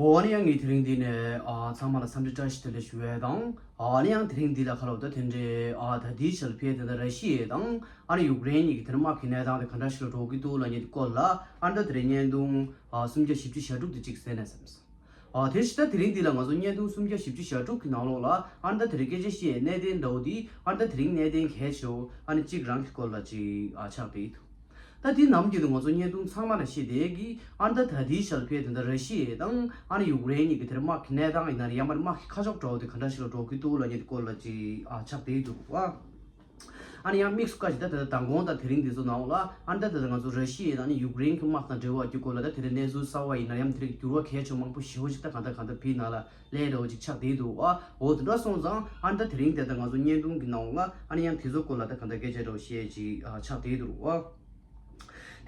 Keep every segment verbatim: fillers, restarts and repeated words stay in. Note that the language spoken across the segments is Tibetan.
འོ་ཨ་ནི་ཡང་ངས་དེ་རིང་འདི་ནས་ཨ་ཚང་མ་ལ་འཚམས་འདྲི་བཀྲ་ཤིས་བདེ་ལེགས་ཞུ་ཡས་དང་། ཨ་ནི་ཡང་དེ་རིང་འདི་ལ་ཁ་ལོ་ད་དེ་འདྲའི་ཨ་ད་ལྟའི་ཆར་ཕེ་དེ་ད་ར་ཤི་ཡ་དང་ཨ་ནི་ཡུཀ་རེན་གཉིས་ཀྱི་དེ་ནས་དམག་གི་གནས་སྟངས་དེ་ག་འདྲ་ཞིག་ལ་འགྲོ་གི་འདུག་ལབ་མཁན་དེ་སྐོར་ལ་ཨ་ནི་ད་དེ་རིང་བརྙན་ཐུང་ཨ་སུམ་བརྒྱ་བཞི་བཅུ་ཞེ་དྲུག་དེ་གཅིག་གསན་ན་བསམ་སོང་། ཨ་དེ་བཞིན་ད་དེ་རིང་འདི་ལ་ང་ཚོ་བརྙན་ཐུང་སུམ་བརྒྱ་བཞི་བཅུ་ཞེ་དྲུག་གི་ནང་ལོགས་ལ་ཨ་ནི་ད་དེ་རིང་སྐད་ཆ་བཤད་གནད་དོན་འདྲ་བོ་འདི་ཨ་ནི་ད་དེ་རིང་གནད་དོན་གལ་ཆེ་བོ་ཨ་ནི་གཅིག་རང་གི་སྐོར་ལ་ཅིག་ཨ་ཆགས་བསྡད་ཡོད། ད་དེ་ནམ་རྒྱུན་དུ་ང་ཚོ་བརྙན་ཐུང་ཚང་མ་ལ་བཤད་བསྡད་ཀྱི་ཨ་ནི་ད་ད་ལྟའི་ཆར་ཕེ་དེ་འདྲ་ར་ཤི་ཡ་དང་ཨ་ནི་ཡུཀ་རེན་གཉིས་ཀྱི་དེར་དམག་གི་གནས་སྟངས་ཡིན་ན་རེད། ཡང་མ་རེད་དམག་གི་ཁ་ཕྱོགས་འདྲ་བོ་དེ་ག་འདྲ་ཞིག་ལ་འགྲོ་གི་འདུག་ལབ་མཁན་དེ་སྐོར་ལ་ཅིག་ཨ་ཆགས་བསྡད་འདུག་བ། ཨ་ནི་ཡང་དམིགས་སུ་བཀར་ཅིག་ད་ད་ལྟ་མདང་དགོང་དང་དེ་རིང་འདི་ཚོ་ནང་ལ་ཨ་ནི་ད་ད་ལྟ་ང་ཚོ་ར་ཤི་ཡ་དང་ཨ་ནི་ཡུཀ་རེན་གྱི་དམག་དང་འབྲེལ་བ་རྒྱུ་སྐོར་ལ་ད་དེ་རིང་གནས་ཚུལ་གསར་བ་ཡིན་ན་ཡང་དེ་རིང་འགྱུར་བ་གལ་ཆེ་མང་པོ་ཞེ་པོ་ཅིག་ད་གང་ལྟར་གང་ལྟར་བི་ནང་ལ་ལས་འདྲ་བོ་ཅིག་ཆགས་བསྡད་འདུག་བ། འོ་དེ་འདྲ་སོང་ཙང་ཨ་ནི་ད་དེ་རིང་དེ་ད་ང་ཚོ་བརྙན་ཐུང་གི་ནང་ལ་ཨ་ནི་ཡང་དེ་ཚོ་སྐོར་ལ་ད་གང་ལྟར་སྐད་ཆ་འདྲ་བོ་བཤད་ཅིག་ཨ་ཆགས་བསྡད་འདུག་བ།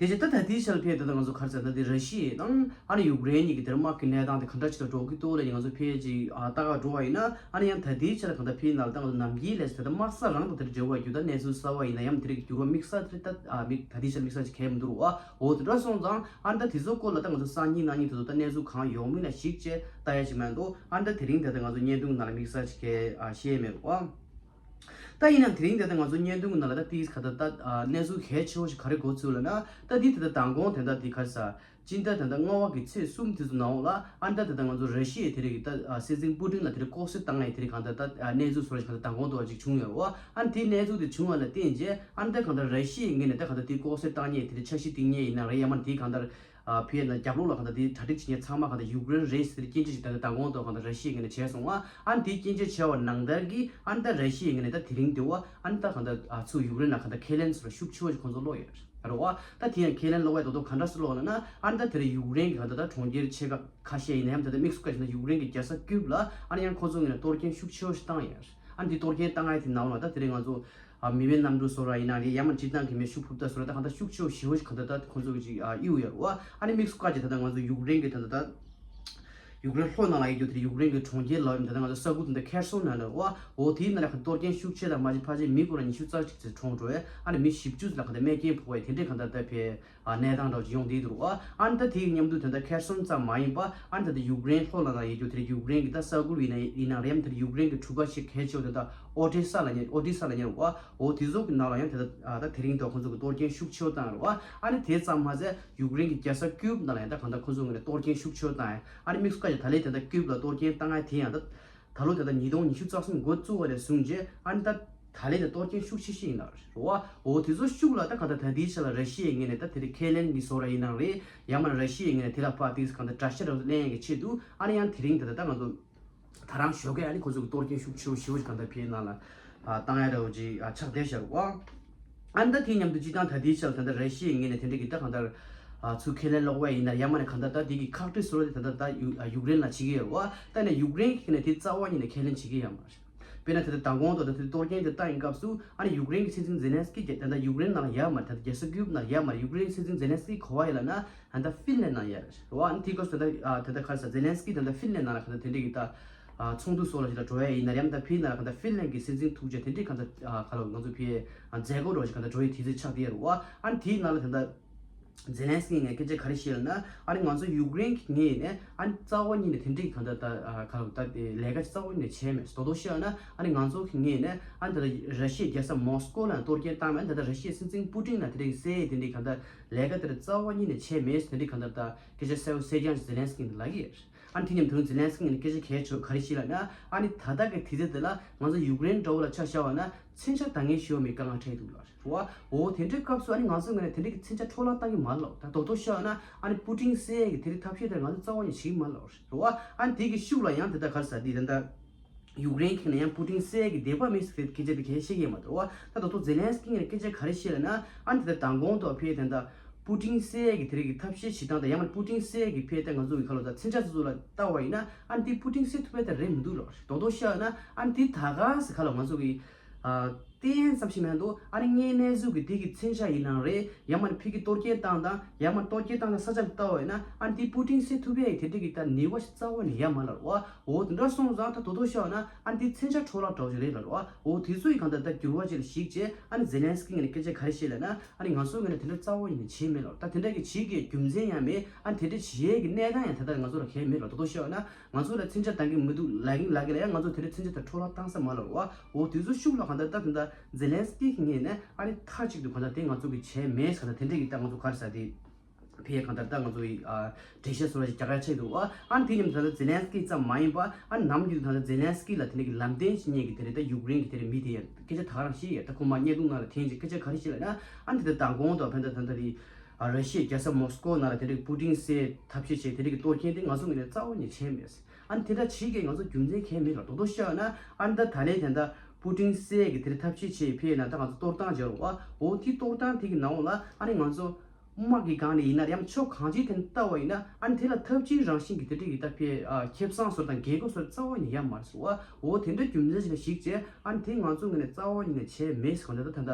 དེ་བཞིན་ད་ད་ལྟའི་ཆར་ཕེ་ད་ལྟ་ང་ཚོ་ག་རེ་ཟེར་ན་དེ་ར་ཤི་ཡ་དང་ཨ་ནི་ཡུཀ་རེན་གཉིས་ཀྱི་དེར་དམག་གི་གནས་སྟངས་དེ་ག་འདྲ་ཅིག་ལ་འགྲོ་གི་འདུག་ལབ་ནས་ང་ཚོ་ཕེ་ཅིག་ཨ་ལྟ་ག་འགྲོ་བ་ཡིན་ན་ཨ་ནི་ཡང་ད་ལྟའི་ཆར་གང་ལྟར་ཕེ་ནང་ལ་ད་ང་ཚོ་ནམ་རྒྱུན་ལས་ཟེར་ད་དམག་ས་རང་དང་དེར་འབྲེལ་བ་རྒྱུ་ད་གནས་ཚུལ་གསར་བ་ཡིན་ན་ཡང་དེ་རིགས་འགྱུར་བ་དམིགས་བསལ་དེ་ད་ཨ་མི་ད་ལྟའི་ཆར་དམིགས་བསལ་ཅིག་གལ་མི་འདུག་བ། འོ་དེ་འདྲ་སོང་ཙང་ཨ་ནི་ད་དེ་ཚོ་སྐོར་ལ་ད་ང་ཚོ་སང་ཉིན་གནངས་ཉིན་དེ་ཚོ་ད་གནས་ཚུལ་གང་ཡོང་མིན་ལ་གཞིགས་བྱས་ལྟ་ཡ་ཅིག་མ་གཏོགས་ཨ་ནི་ད་དེ་རིང་ད་ལྟ་ང་ཚོ་བརྙན་ཐུང་ནང་ལ་དམིགས་བསལ་ཅིག་གལ་ཨ་བཤད་མེད་རུང་བ། ད་ཡིན་ནའང་དེ་རིང་ད་ལྟ་ང་ཚོ་བརྙན་ཐུང་གི་ནང་ལ་ད་ཏིས་ག་ད་ད་ཨ་གནས་ཚུལ་གལ་ཆེ་བོ་ཞིག་ག་རེ་གོ་ཚུལ་ལབ་ན་ད་འདི་ད་ལྟ་མདང་དགོང་དེ་འདྲ་འདི་ག་རེ་ཟ་སྤྱི་ཟླ་ད་ལྟ་ལྔ་པ་གི་ཚེས་གསུམ་དེ་ཚོ་ནང་ལ་ཨ་ད་ད་ལྟ་ང་ཚོ་ར་ཤི་ཡའི་དེ་རིང་གི་ད་ཨ་སྲིད་འཛིན་པུ་ཏིན་ལ་དེ་རིང་ལྐོག་གསོད་བཏང་ཡས་དེ་རིང་གང་ད་ད་ཨ་གནས་ཚུལ་བཟོ་འདྲ་ཞིག་གང་ད་མདང་དགོང་དུ་བ་ཅིག་བྱུང་ཡོད་རེད་བ། ཨ་ནི་དེའི་གནས་ཚུལ་དེ་བྱུང་བ་ལ་བརྟེན་རྗེས་ཨ་ནི་ད་གང་ད་ར་ཤི་ཡའི་ངོས་ནས་ད་གང་ད་དེ་ལྐོག་གསོད་བཏང་ཡས་དེ་རིང་འཆར་གཞི་བཏིང་ཡས་ཡིན་ན་རེད། ཡང་མ་དེའི་གང་ད་ཨ་ཕི་ཡ་ན་རྒྱབ་ལོགས་ལ་གང་ལྟར་དེའི་གྲ་སྒྲིག་བྱེད་མཁན་ཚང་མ་གང་ལྟར་ཡུཀ་རེན་རེད་ཟེར་ཏེ་སྐྱོན་བརྗོད་ཅིག་ད་ལྟ་མདང་དགོང་དུ་གང་ལྟར་ར་ཤི་ཡའི་ངོས་ནས་བྱས་སོང་བ། ཨ་ནི་དེའི་སྐྱོན་བརྗོད་བྱས་པ་ནང་ལྟར་གྱི་ཨ་ནི་ད་ར་ཤི་ཡའི་ངོས་ནས་ད་དེ་རིང་འདི་བ་ཨ་ནི་ད་གང་ལྟར་ཨ་ཚུར་ཡུཀ་རེན་ལ་གང་ལྟར་ཁས་ལེན་ཟེར་བ་ཤུགས་ཆེ་བ་ཞིག་ཁོང་ཚོ་སློག་ཡོད་རེད་བ། ད་དེ་ཡང་ཁས་ལེན་སློག་པའི་རྡོག་རྡོག་གང་འདྲ་སེ་སློག་ལབ་ན་ཨ་ནི་ད་དེ་རིང་ཡུཀ་རེན་གྱི་གང་ལྟར་ད་གྲོང་ཁྱེར་ཆེ་ཁག་ཁ་ཤས་ཡིན་ན་ཡང་ད་ལྟ་དམིགས་སུ་བཀར་བྱས་ན་ཡུཀ་རེན་གྱི་རྒྱལ་ས་ཀིབ་ལ་ཨ་ནི་ཡང་ཁོང་ཚོ་ངོས་ནས་གཏོར་སྐྱོན་ཤུགས་ཆེ་བ་ཞིག་བཏང་ཡོད་རེད། ཨ་ནི་དེ་གཏོར་སྐྱོན་བཏང་ཡ་དེ་ནང་ལ་ད་དེ་རིང་ང་ཚོ་ཨ་མི་བའི་གནམ་གྲུ་བཟོ་ར་ཡིན་ན་རེད། ཡང་མ་སྤྱིར་བཏང་གི་མི་ཤུགས་ཕུབ་ད་བཟོ་ར་ད་གང་ལྟར་ཤུགས་ཆེ་བ་ཞེ་པོ་ཞིག་གང་ལྟར་ད་ཁོང་ཚོ་གི་ཅིག་ཨ་གཡུག་ཡོད་རེད་བ། ཨ་ནི་དམིགས་སུ་བཀར་བྱས་ད་ལྟ་ང་ཚོ་ཡུཀ་རེན་གྱི་ད་ལྟ་ད་ཡུཀ་རེན་ལྷོ་ནང་ལ་ཡོད་རྒྱུ་དེ་ཡུཀ་རེན་གྱི་གྲོང་ཁྱེར་ལ་ཡོད་ད་ལྟ་ང་ཚོ་ས་ཁུལ་དེ་འདྲ་ཁེར་སོང་ནང་ལ་བ། འོ་དེའི་ནང་ལ་གཏོར་སྐྱོན་ཤུགས་ཆེ་དང་མ་ཅིག་ཕལ་ཆེར་མི་སྐོར་ལ་ཉི་ཤུ་རྩ་གཅིག་ཙམ་གྲོངས་འགྲོ་བས། ཨ་ནི་མི་བཞི་བཅུ་ཙམ་ལ་གང་ལྟར་རྨས་སྐྱོན་ཕོག་པའི་དེ་འདྲའི་གང་ལྟར་ད་ཕེ་ཨ་གནས་སྟངས་འདྲ་བོ་ཅིག་ཡོང་བསྡད་འདུག་བ། ཨ་ནི་ད་དེའི་མཉམ་དུ་དེ་འདྲ་ཁེར་སོང་ཙམ་མ་ཡིན་པ་ཨ་ནི་ད་ལྟ་ཡུཀ་རེན་ལྷོ་ལ་ན་ཡོད་རྒྱུ་དེ་ཡུཀ་རེན་གྱི་ད་ས་ཁུལ་ཡིན་ན་ཡིན་ན་རེད། ཡང་དེ་ཡུཀ་རེན་གྱི་གྲུ་ཁ་ཞིག་གལ་ཆེ་བ་དེ་ད་ཨོ་ཏེ་ས་ལ་ཉེ་ཨོ་ཏེ་ས་ལ་ཉེ་བ། འོ་དེ་ཚོ་གི་ནང་ལ་ཡང་དེ་ད་ད་དེ་རིང་ད་ཁོང་ཚོ་གི་གཏོར་སྐྱོན་ཤུགས་ཆེ་བ་བཏང་རེད་བ། ཨ་ནི་དེ་ཙམ་མ་ཟད་ཡུཀ་རེན་གྱི་རྒྱལ་ས་ཀིབ་ནང་ལ་ཡང་ད་གང་ལྟར་ཁོང་ཚོ་ངོས་ནས་གཏོར་སྐྱོན་ཤུགས་ཆེ་བ་བཏང་ཡ། ཨ་ནི་དམིགས་སུ་བཀར་ཡ་ད་ལན་དེ་ད་ཀིབ་ལ་གཏོར་སྐྱོན་བཏང་ཡ་དེ་ཡང་ད་ད་ལོ་དེ་ད་ཉིས་སྟོང་ཉི་ཤུ་རྩ་གསུམ་འགོ་བཙུགས་པ་ནས་བཟུང་རྗེས་ཨ་ནི་ད་ད་ལན་དེ་གཏོར་སྐྱོན་ཤུགས་ཆེ་ཤོས་ཡིན་ནི་རེད་བ། འོ་དེ་ཚོ་ཤུགས་ལ་ད་གང་ལྟར་ད་ལྟའི་ཆ་ལ་ར་ཤི་ཡའི་ངོས་ནས་ད་དེ་རིང་ཁས་ལེན་གྱི་བཟོ་འདྲ་ཡིན་ནའང་རེད། ཡང་མིན་ན་ར་ཤི་ཡའི་ངོས་ནས་དེ་ལ་ཕར་དེ་གང་ལྟར་དགྲ་ཤ་རང་ལེན་ཡ་གི་ཆེད་དུ་ཨ་ནི་ཡང་དེ་རིང་ད་ལྟ་ད་ང་ཚོ་ད་རང་ཞོགས་ཀས་ཨ་ནི་ཁོ་ཚོ་གི་གཏོར་སྐྱོན་ཤུགས་ཆེ་བོ་ཞེ་བོ་ཞིག་གང་ལྟར་ཕེ་ནང་ལ་ཨ་བཏང་ཡ་འདྲ་བོ་ཅིག་ཨ་ཆགས་བསྡད་ཤག་བ། ཨ་ནི་ད་དེའི་མཉམ་དུ་སྤྱིར་བཏང་ད་ལྟའི་ཆར་ད་ལྟ་ར་ཤི་ཡའི་ངོས་ནས་དེ་འདྲ་གི་ད་གང་ལྟར་ཨ་ཚུར་ཁས་ལེན་སློག་པ་ཡིན་ན་ཡང་མིན་ན་གང་ལྟར་ད་དེ་གི་ཁག་དཀྲི་བཟོ་འདྲ་དེ་ད་ལྟ་ད་ཡུ་ཨ་ཡུཀ་རེན་ལ་བྱེད་ཀྱི་ཡོད་རེད་བ། ད་ནི་ཡུཀ་རེན་གི་ནས་དེ་རྩ་བ་ཉིད་ནས་ཁས་ལེན་བྱེད་ཀྱི་ཡོད་མ་རེད། དཔེར་ན་ད་ལྟ་མདང་དགོང་དུ་ད་དེ་གཏོར་སྐྱོན་དེ་བཏང་ཡིན་སྐབས་སུ་ཨ་ནི་ཡུཀ་རེན་གི་སྲིད་འཛིན་ཛེ་ལན་སི་ཀི་ད་ལྟ་ཡུཀ་རེན་ནང་ཡོད་མ་རེད། ད་ལྟ་རྒྱལ་ས་ཀིབ་ནང་ཡོད་མ་རེད། ཡུཀ་རེན་གི་སྲིད་འཛིན་ཛེ་ལན་སི་ཀི་ག་པར་ཡོད་ལབ་ན་ད་ལྟ་ཧྥིན་ལན་ནང་ཡོད་རེད་བ། ཨ་ནི་དེའི་སྐབས་སུ་ད་ལྟ་ཨ་ད་ལྟ་ག་རེ་ཟེར་ཛེ་ལན་སི་ཀི་ད་ལྟ་ཧྥིན་ལན་ནང་ལ་ག་ད་དེ་འདྲ་གི་ད་ཨ་ཚོགས་འདུ་སོགས་ལ་ཞིག་ལ་འགྲོ་ཡ་ཡིན་ན་རེད། ཡང་ད་ཕི་ནང་ལ་ག་ད་ཧྥིན་ལན་གི་སྲིད་འཛིན་ཐུག་རྗེས་དེ་འདྲའི་ག་ད་ཨ་ག་ལ་ང་ཚོ་ཕི་ཨ་མཛད་སྒོ་འདྲ་ཞིག་ག་ད་འགྲོ་ཡའི་དུས་ཚོད་ཆགས་བསྡད་ཡོད་རེད་བ། ཨ་ནི་དེའི་ནང་ལ་ད་ལྟ་ཛེ་ལན་སི་ཀི་ངས་སྐད་ཆ་ག་རེ་བཤད་ལབ་ན། ཨ་ནི་ང་ཚོ་ཡུཀ་རེན་གྱི་ངོས་ནས་ཨ་ནི་རྩ་བ་ཉིད་ནས་དེ་འདྲའི་གང་ལྟར་ད་ཨ་ག་ལ་ད་དེ་ལས་ཀ་རྩ་བ་ཉིད་ནས་བྱས་མེད། རྡོག་རྡོག་བཤད་ན་ཨ་ནི་ང་ཚོ་གི་ངོས་ནས་ཨ་ནི་ད་ལྟ་ར་ཤི་ཡའི་རྒྱལ་ས་མོ་སི་ཀོ་ལ་གཏོར་སྐྱོན་བཏང་མེད། ད་ལྟ་ར་ཤི་ཡའི་སྲིད་འཛིན་པུ་ཏིན་ལ་དེ་འདྲའི་གསལ་ཡས་དེ་འདྲའི་གང་ལྟར་ལས་ཀ་དེ་རྩ་བ་ཉིད་ནས་བྱས་མེད་དེ་འདྲའི་གང་ལྟར་ད་སྐད་ཆ་གསལ་པོ་གསལ་རྐྱང་ཞིག་ཛེ་ལན་སི་ཀི་ལ་ལབ་ཀྱི་ཡོད། ཨ་ནི་དེ་མཉམ་དུ་ཛེ་ལན་སི་ཀི་ངོས་ནས་སྐད་ཆ་གལ་ཆེ་བ་ག་རེ་བཤད་ལབ་ན། ཨ་ནི་ད་ལྟ་གི་དུས་ཚོད་དེ་ལ་ང་ཚོ་ཡུཀ་རེན་འདྲ་བོ་ལ་ཆ་བཞག་པ་ན་མཚོན་ཆ་འདང་ངེས་ཞེ་པོ་མེད་དཀའ་ངལ་འཕྲད་འདུག་ལབ་རེད་བ། འོ་དེ་འདྲའི་སྐབས་སུ་ཨ་ནི་ང་ཚོའི་ངོས་ནས་དེ་འདྲའི་གི་མཚོན་ཆ་འཕྲོ་བརླག་བཏང་གི་མ་རེད་ལབ། ད་རྡོག་རྡོག་བཤད་ན་ཨ་ནི་པུ་ཏིན་གསལ་ཡས་ཀྱི་དེ་རིང་ཐབས་ཤེས་དེ་ང་ཚོ་རྩ་བ་ནས་བྱེད་ཀྱི་མ་རེད་ལབ་རེད་བ། ཨ་ནི་དེ་གི་ཤུགས་ལ་ཡང་དེ་ལྟར་ག་རེ་ཟེར་དེ་ད་ལྟ་ཡུཀ་རེན་གྱི་ནས་ཡང་པུ་ཏིན་གསལ་ཡས་ཀྱི་དད་པ་མེད་ཟེར་དེ་སྐད་ཆ་དེ་གས་བཤད་ཀྱི་ཡོད་མ་རེད་བ། ད་རྡོག་རྡོག་ཛེ་ལན་སི་ཀི་ངོས་ནས་སྐད་ཆ་ག་རེ་བཤད་ལབ་ན། ཨ་ནི་དེ་ལྟར་མདང་དགོང་དུ་ཕེ་དེ་ད་པུ་ཏིན་གསལ་ཡས་ཀྱི་དེ་རིང་གི་ཐབས་ཤེས་བྱེད་སྟངས་དང་ཡང་མ་པུ་ཏིན་གསལ་ཡས་ཀྱི་ཕེ་ད་ང་ཚོ་གི་ཁ་ལོ་ད་མཚོན་ཆ་སོ་སོ་ལ་ལྟ་བ་ཡིན་ན་ཨ་ནི་དེ་པུ་ཏིན་གསལ་ཐུབ་པ་ད་རེད་མི་འདུག་ལབ་རེད། རྡོག་རྡོག་བཤད་ན་ཨ་ནི་དེ་ད་ག་ཟེར་ཁ་ལོ་ང་ཚོ་གི་ཨ་ ཏན་ཙམ་ཞིག་མེད་འདུག་ཨ་ནི་ངའི་གནས་ཚུལ་གྱི་དེ་གི་མཚོན་ཆ་ཡིན་ནའང་རེད། ཡང་མིན་ཕ་གི་གཏོར་སྐྱོན་བཏང་དང་ཡང་མིན་གཏོར་སྐྱོན་བཏང་ནས་ས་ཆ་ལ་ལྟ་བ་ཡིན་ན། ཨ་ནི་དེ་པུ་ཏིན་སེལ་ཐུབ་ཡས་ཀྱི་དེ་འདྲ་གི་ད་ནུས་པ་ཞིག་རྩ་བ་ནས་ཡོད་མ་རེད་ལབ་རེད་བ། འོ་དེ་འདྲ་སོང་ཙང་ད་དོ་དོ་ཤོད་ན་ཨ་ནི་དེ་མཚོན་ཆ་འཕྲོ་བརླག་འདྲ་བོ་ཞིག་རེད་ལབ་རེད་བ། འོ་དེ་ཚོ་ཡི་གང་ལྟར་ད་འགྱུར་བ་ཅིག་ལ་གཞིགས་བྱས། ཨ་ནི་ཛེ་ལན་སི་ཀི་ངོས་ནས་སྐད་ཆ་ག་རེ་བཤད་ལབ་ན། ཨ་ནི་ང་ཚོའི་ངོས་ནས་དེ་འདྲ་རྩ་བ་ཉིད་ནས་བྱས་མེད་ལབ། ད་དེ་འདྲ་གི་བྱེད་ཀྱི་རྒྱུ་མཚན་ཡང་མེད། ཨ་ནི་དེ་འདྲ་བྱེད་ཡས་ཀྱི་གནས་སྟངས་ཡང་ད་ལྟ་ང་ཚོ་ལ་གལ་མེད་ལབ། དོ་དོ་ཤོད་ན། ང་ཚོ་ལ་མཚོན་ཆ་འདང་གི་མི་འདུག་ལབ་ཀྱིན་ལབ་ཀྱིན་ལ་ཡང་ང་ཚོ་དེ་འདྲའི་མཚོན་ཆ་དང་འཕྲོ་བརླག་བཏང་ས་མ་ལབ་རེད་བ། འོ་དེ་ཚོ་ཤུགས་ལ་གང་ལྟར་ད་དེ་འདྲ་ཛེ་ལན་སི་ཀི་གི་ངོས་ནས་ཨ་ནི་མཐའ་གཅིག་ཏུ་གང་ལྟར་དེ་ང་ཚོ་གི་བྱས་མེད་ཟེར་ན་དེ་འདྲ་གི་ད་ང་ཚོ་ག་རེ་ཟེར་དེ་ཕེ་གང་ལྟར་ད་ང་ཚོ་ཡི་ཨ་འགྲེལ་བཤད་བཟོ་འདྲ་ཞིག་རྒྱག་ཡ་ཆགས་འདུག་བ། ཨ་ནི་དེ་མཉམ་དུ་ད་ལྟ་ཛེ་ལན་སི་ཀི་ཙམ་མ་ཡིན་པ། ཨ་ནི་ནམ་རྒྱུན་དུ་ད་ལྟ་ཛེ་ལན་སི་ཀི་ལ་དེ་འདྲ་གི་ལམ་སྟོན་བྱེད་མཁན་གི་དེ་འདྲ་ད་ཡུཀ་རེན་གི་དེ་འདྲ་མི་དེ་ཡང་སྐད་ཆ་ད་ག་རང་བཤད་ཡོད། ད་ཁོ་མ་བརྙན་ཐུང་ནང་ལ་འཐེན་ཅིག་སྐད་ཆ་ག་རེ་བཤད་ལབ་ན། ཨ་ནི་དེ་ལྟར་མདང་དགོང་དང་ཕན་ཚུན་ད་ལྟ་དེ་ཨ་ར་ཤི་ཡའི་རྒྱལ་ས་མོ་སི་ཀོ་ནང་ལ་དེ་འདྲའི་པུ་ཏིན་སེལ་ཐབས་ཤེས་བྱས་དེ་འདྲའི་གི་གཏོར་སྐྱོན་དེ་ང་ཚོ་ངོས་ནས་རྩ་བ་ནས་བྱས་མེད། ཨ་ནི་དེ་འདྲ་བྱེད་མཁན་ང་ཚོ་རྒྱུ་མཚན་གང་ཡང་མེད་ལ། དོ་དོ་ཤོད་ན་ཨ་ནི་ད་ད་ལན་དེ་འདྲ་པུ་ཏིན་སེལ་གི་དེ་འདྲ་ཐབས་ཤེས་བྱས་ཕེ་ན་ད་ང་ཚོ་གཏོར་སྟངས་སྦྱར་བ། འོ་དེ་གཏོར་སྟངས་དེ་གི་ནང་ལ་ཨ་ནི་ང་ཚོ་དམག་གི་སྒང་ནས་ཡིན་ན་ཡང་ཕྱོགས་གང་ཅིའི་ཐད་ནས་ལྟ་བ་ཡིན་ན། ཨ་ནི་དེ་ལ་འཐབ་ཇུས་རང་བཞིན་གྱི་དེ་འདྲ་གི་ད་ཕེ་ཨ་ཁེ་བཟང་བཟོ་དང་རྒྱལ་སྒོ་བཟོ་རྩ་བ་ནས་ཡོད་མ་རེད་ཟེར་བ། འོ་དེ་འདྲ་རྒྱུ་མཚན་ཞིག་ལ་གཞིགས་བྱས། ཨ་ནི་དེ་ང་ཚོ་ངོས་ནས་རྩ་བ་ཉིད་ནས་བྱས་མེད་ཟེར་གོ་ནས། ད་ད་ལྟ་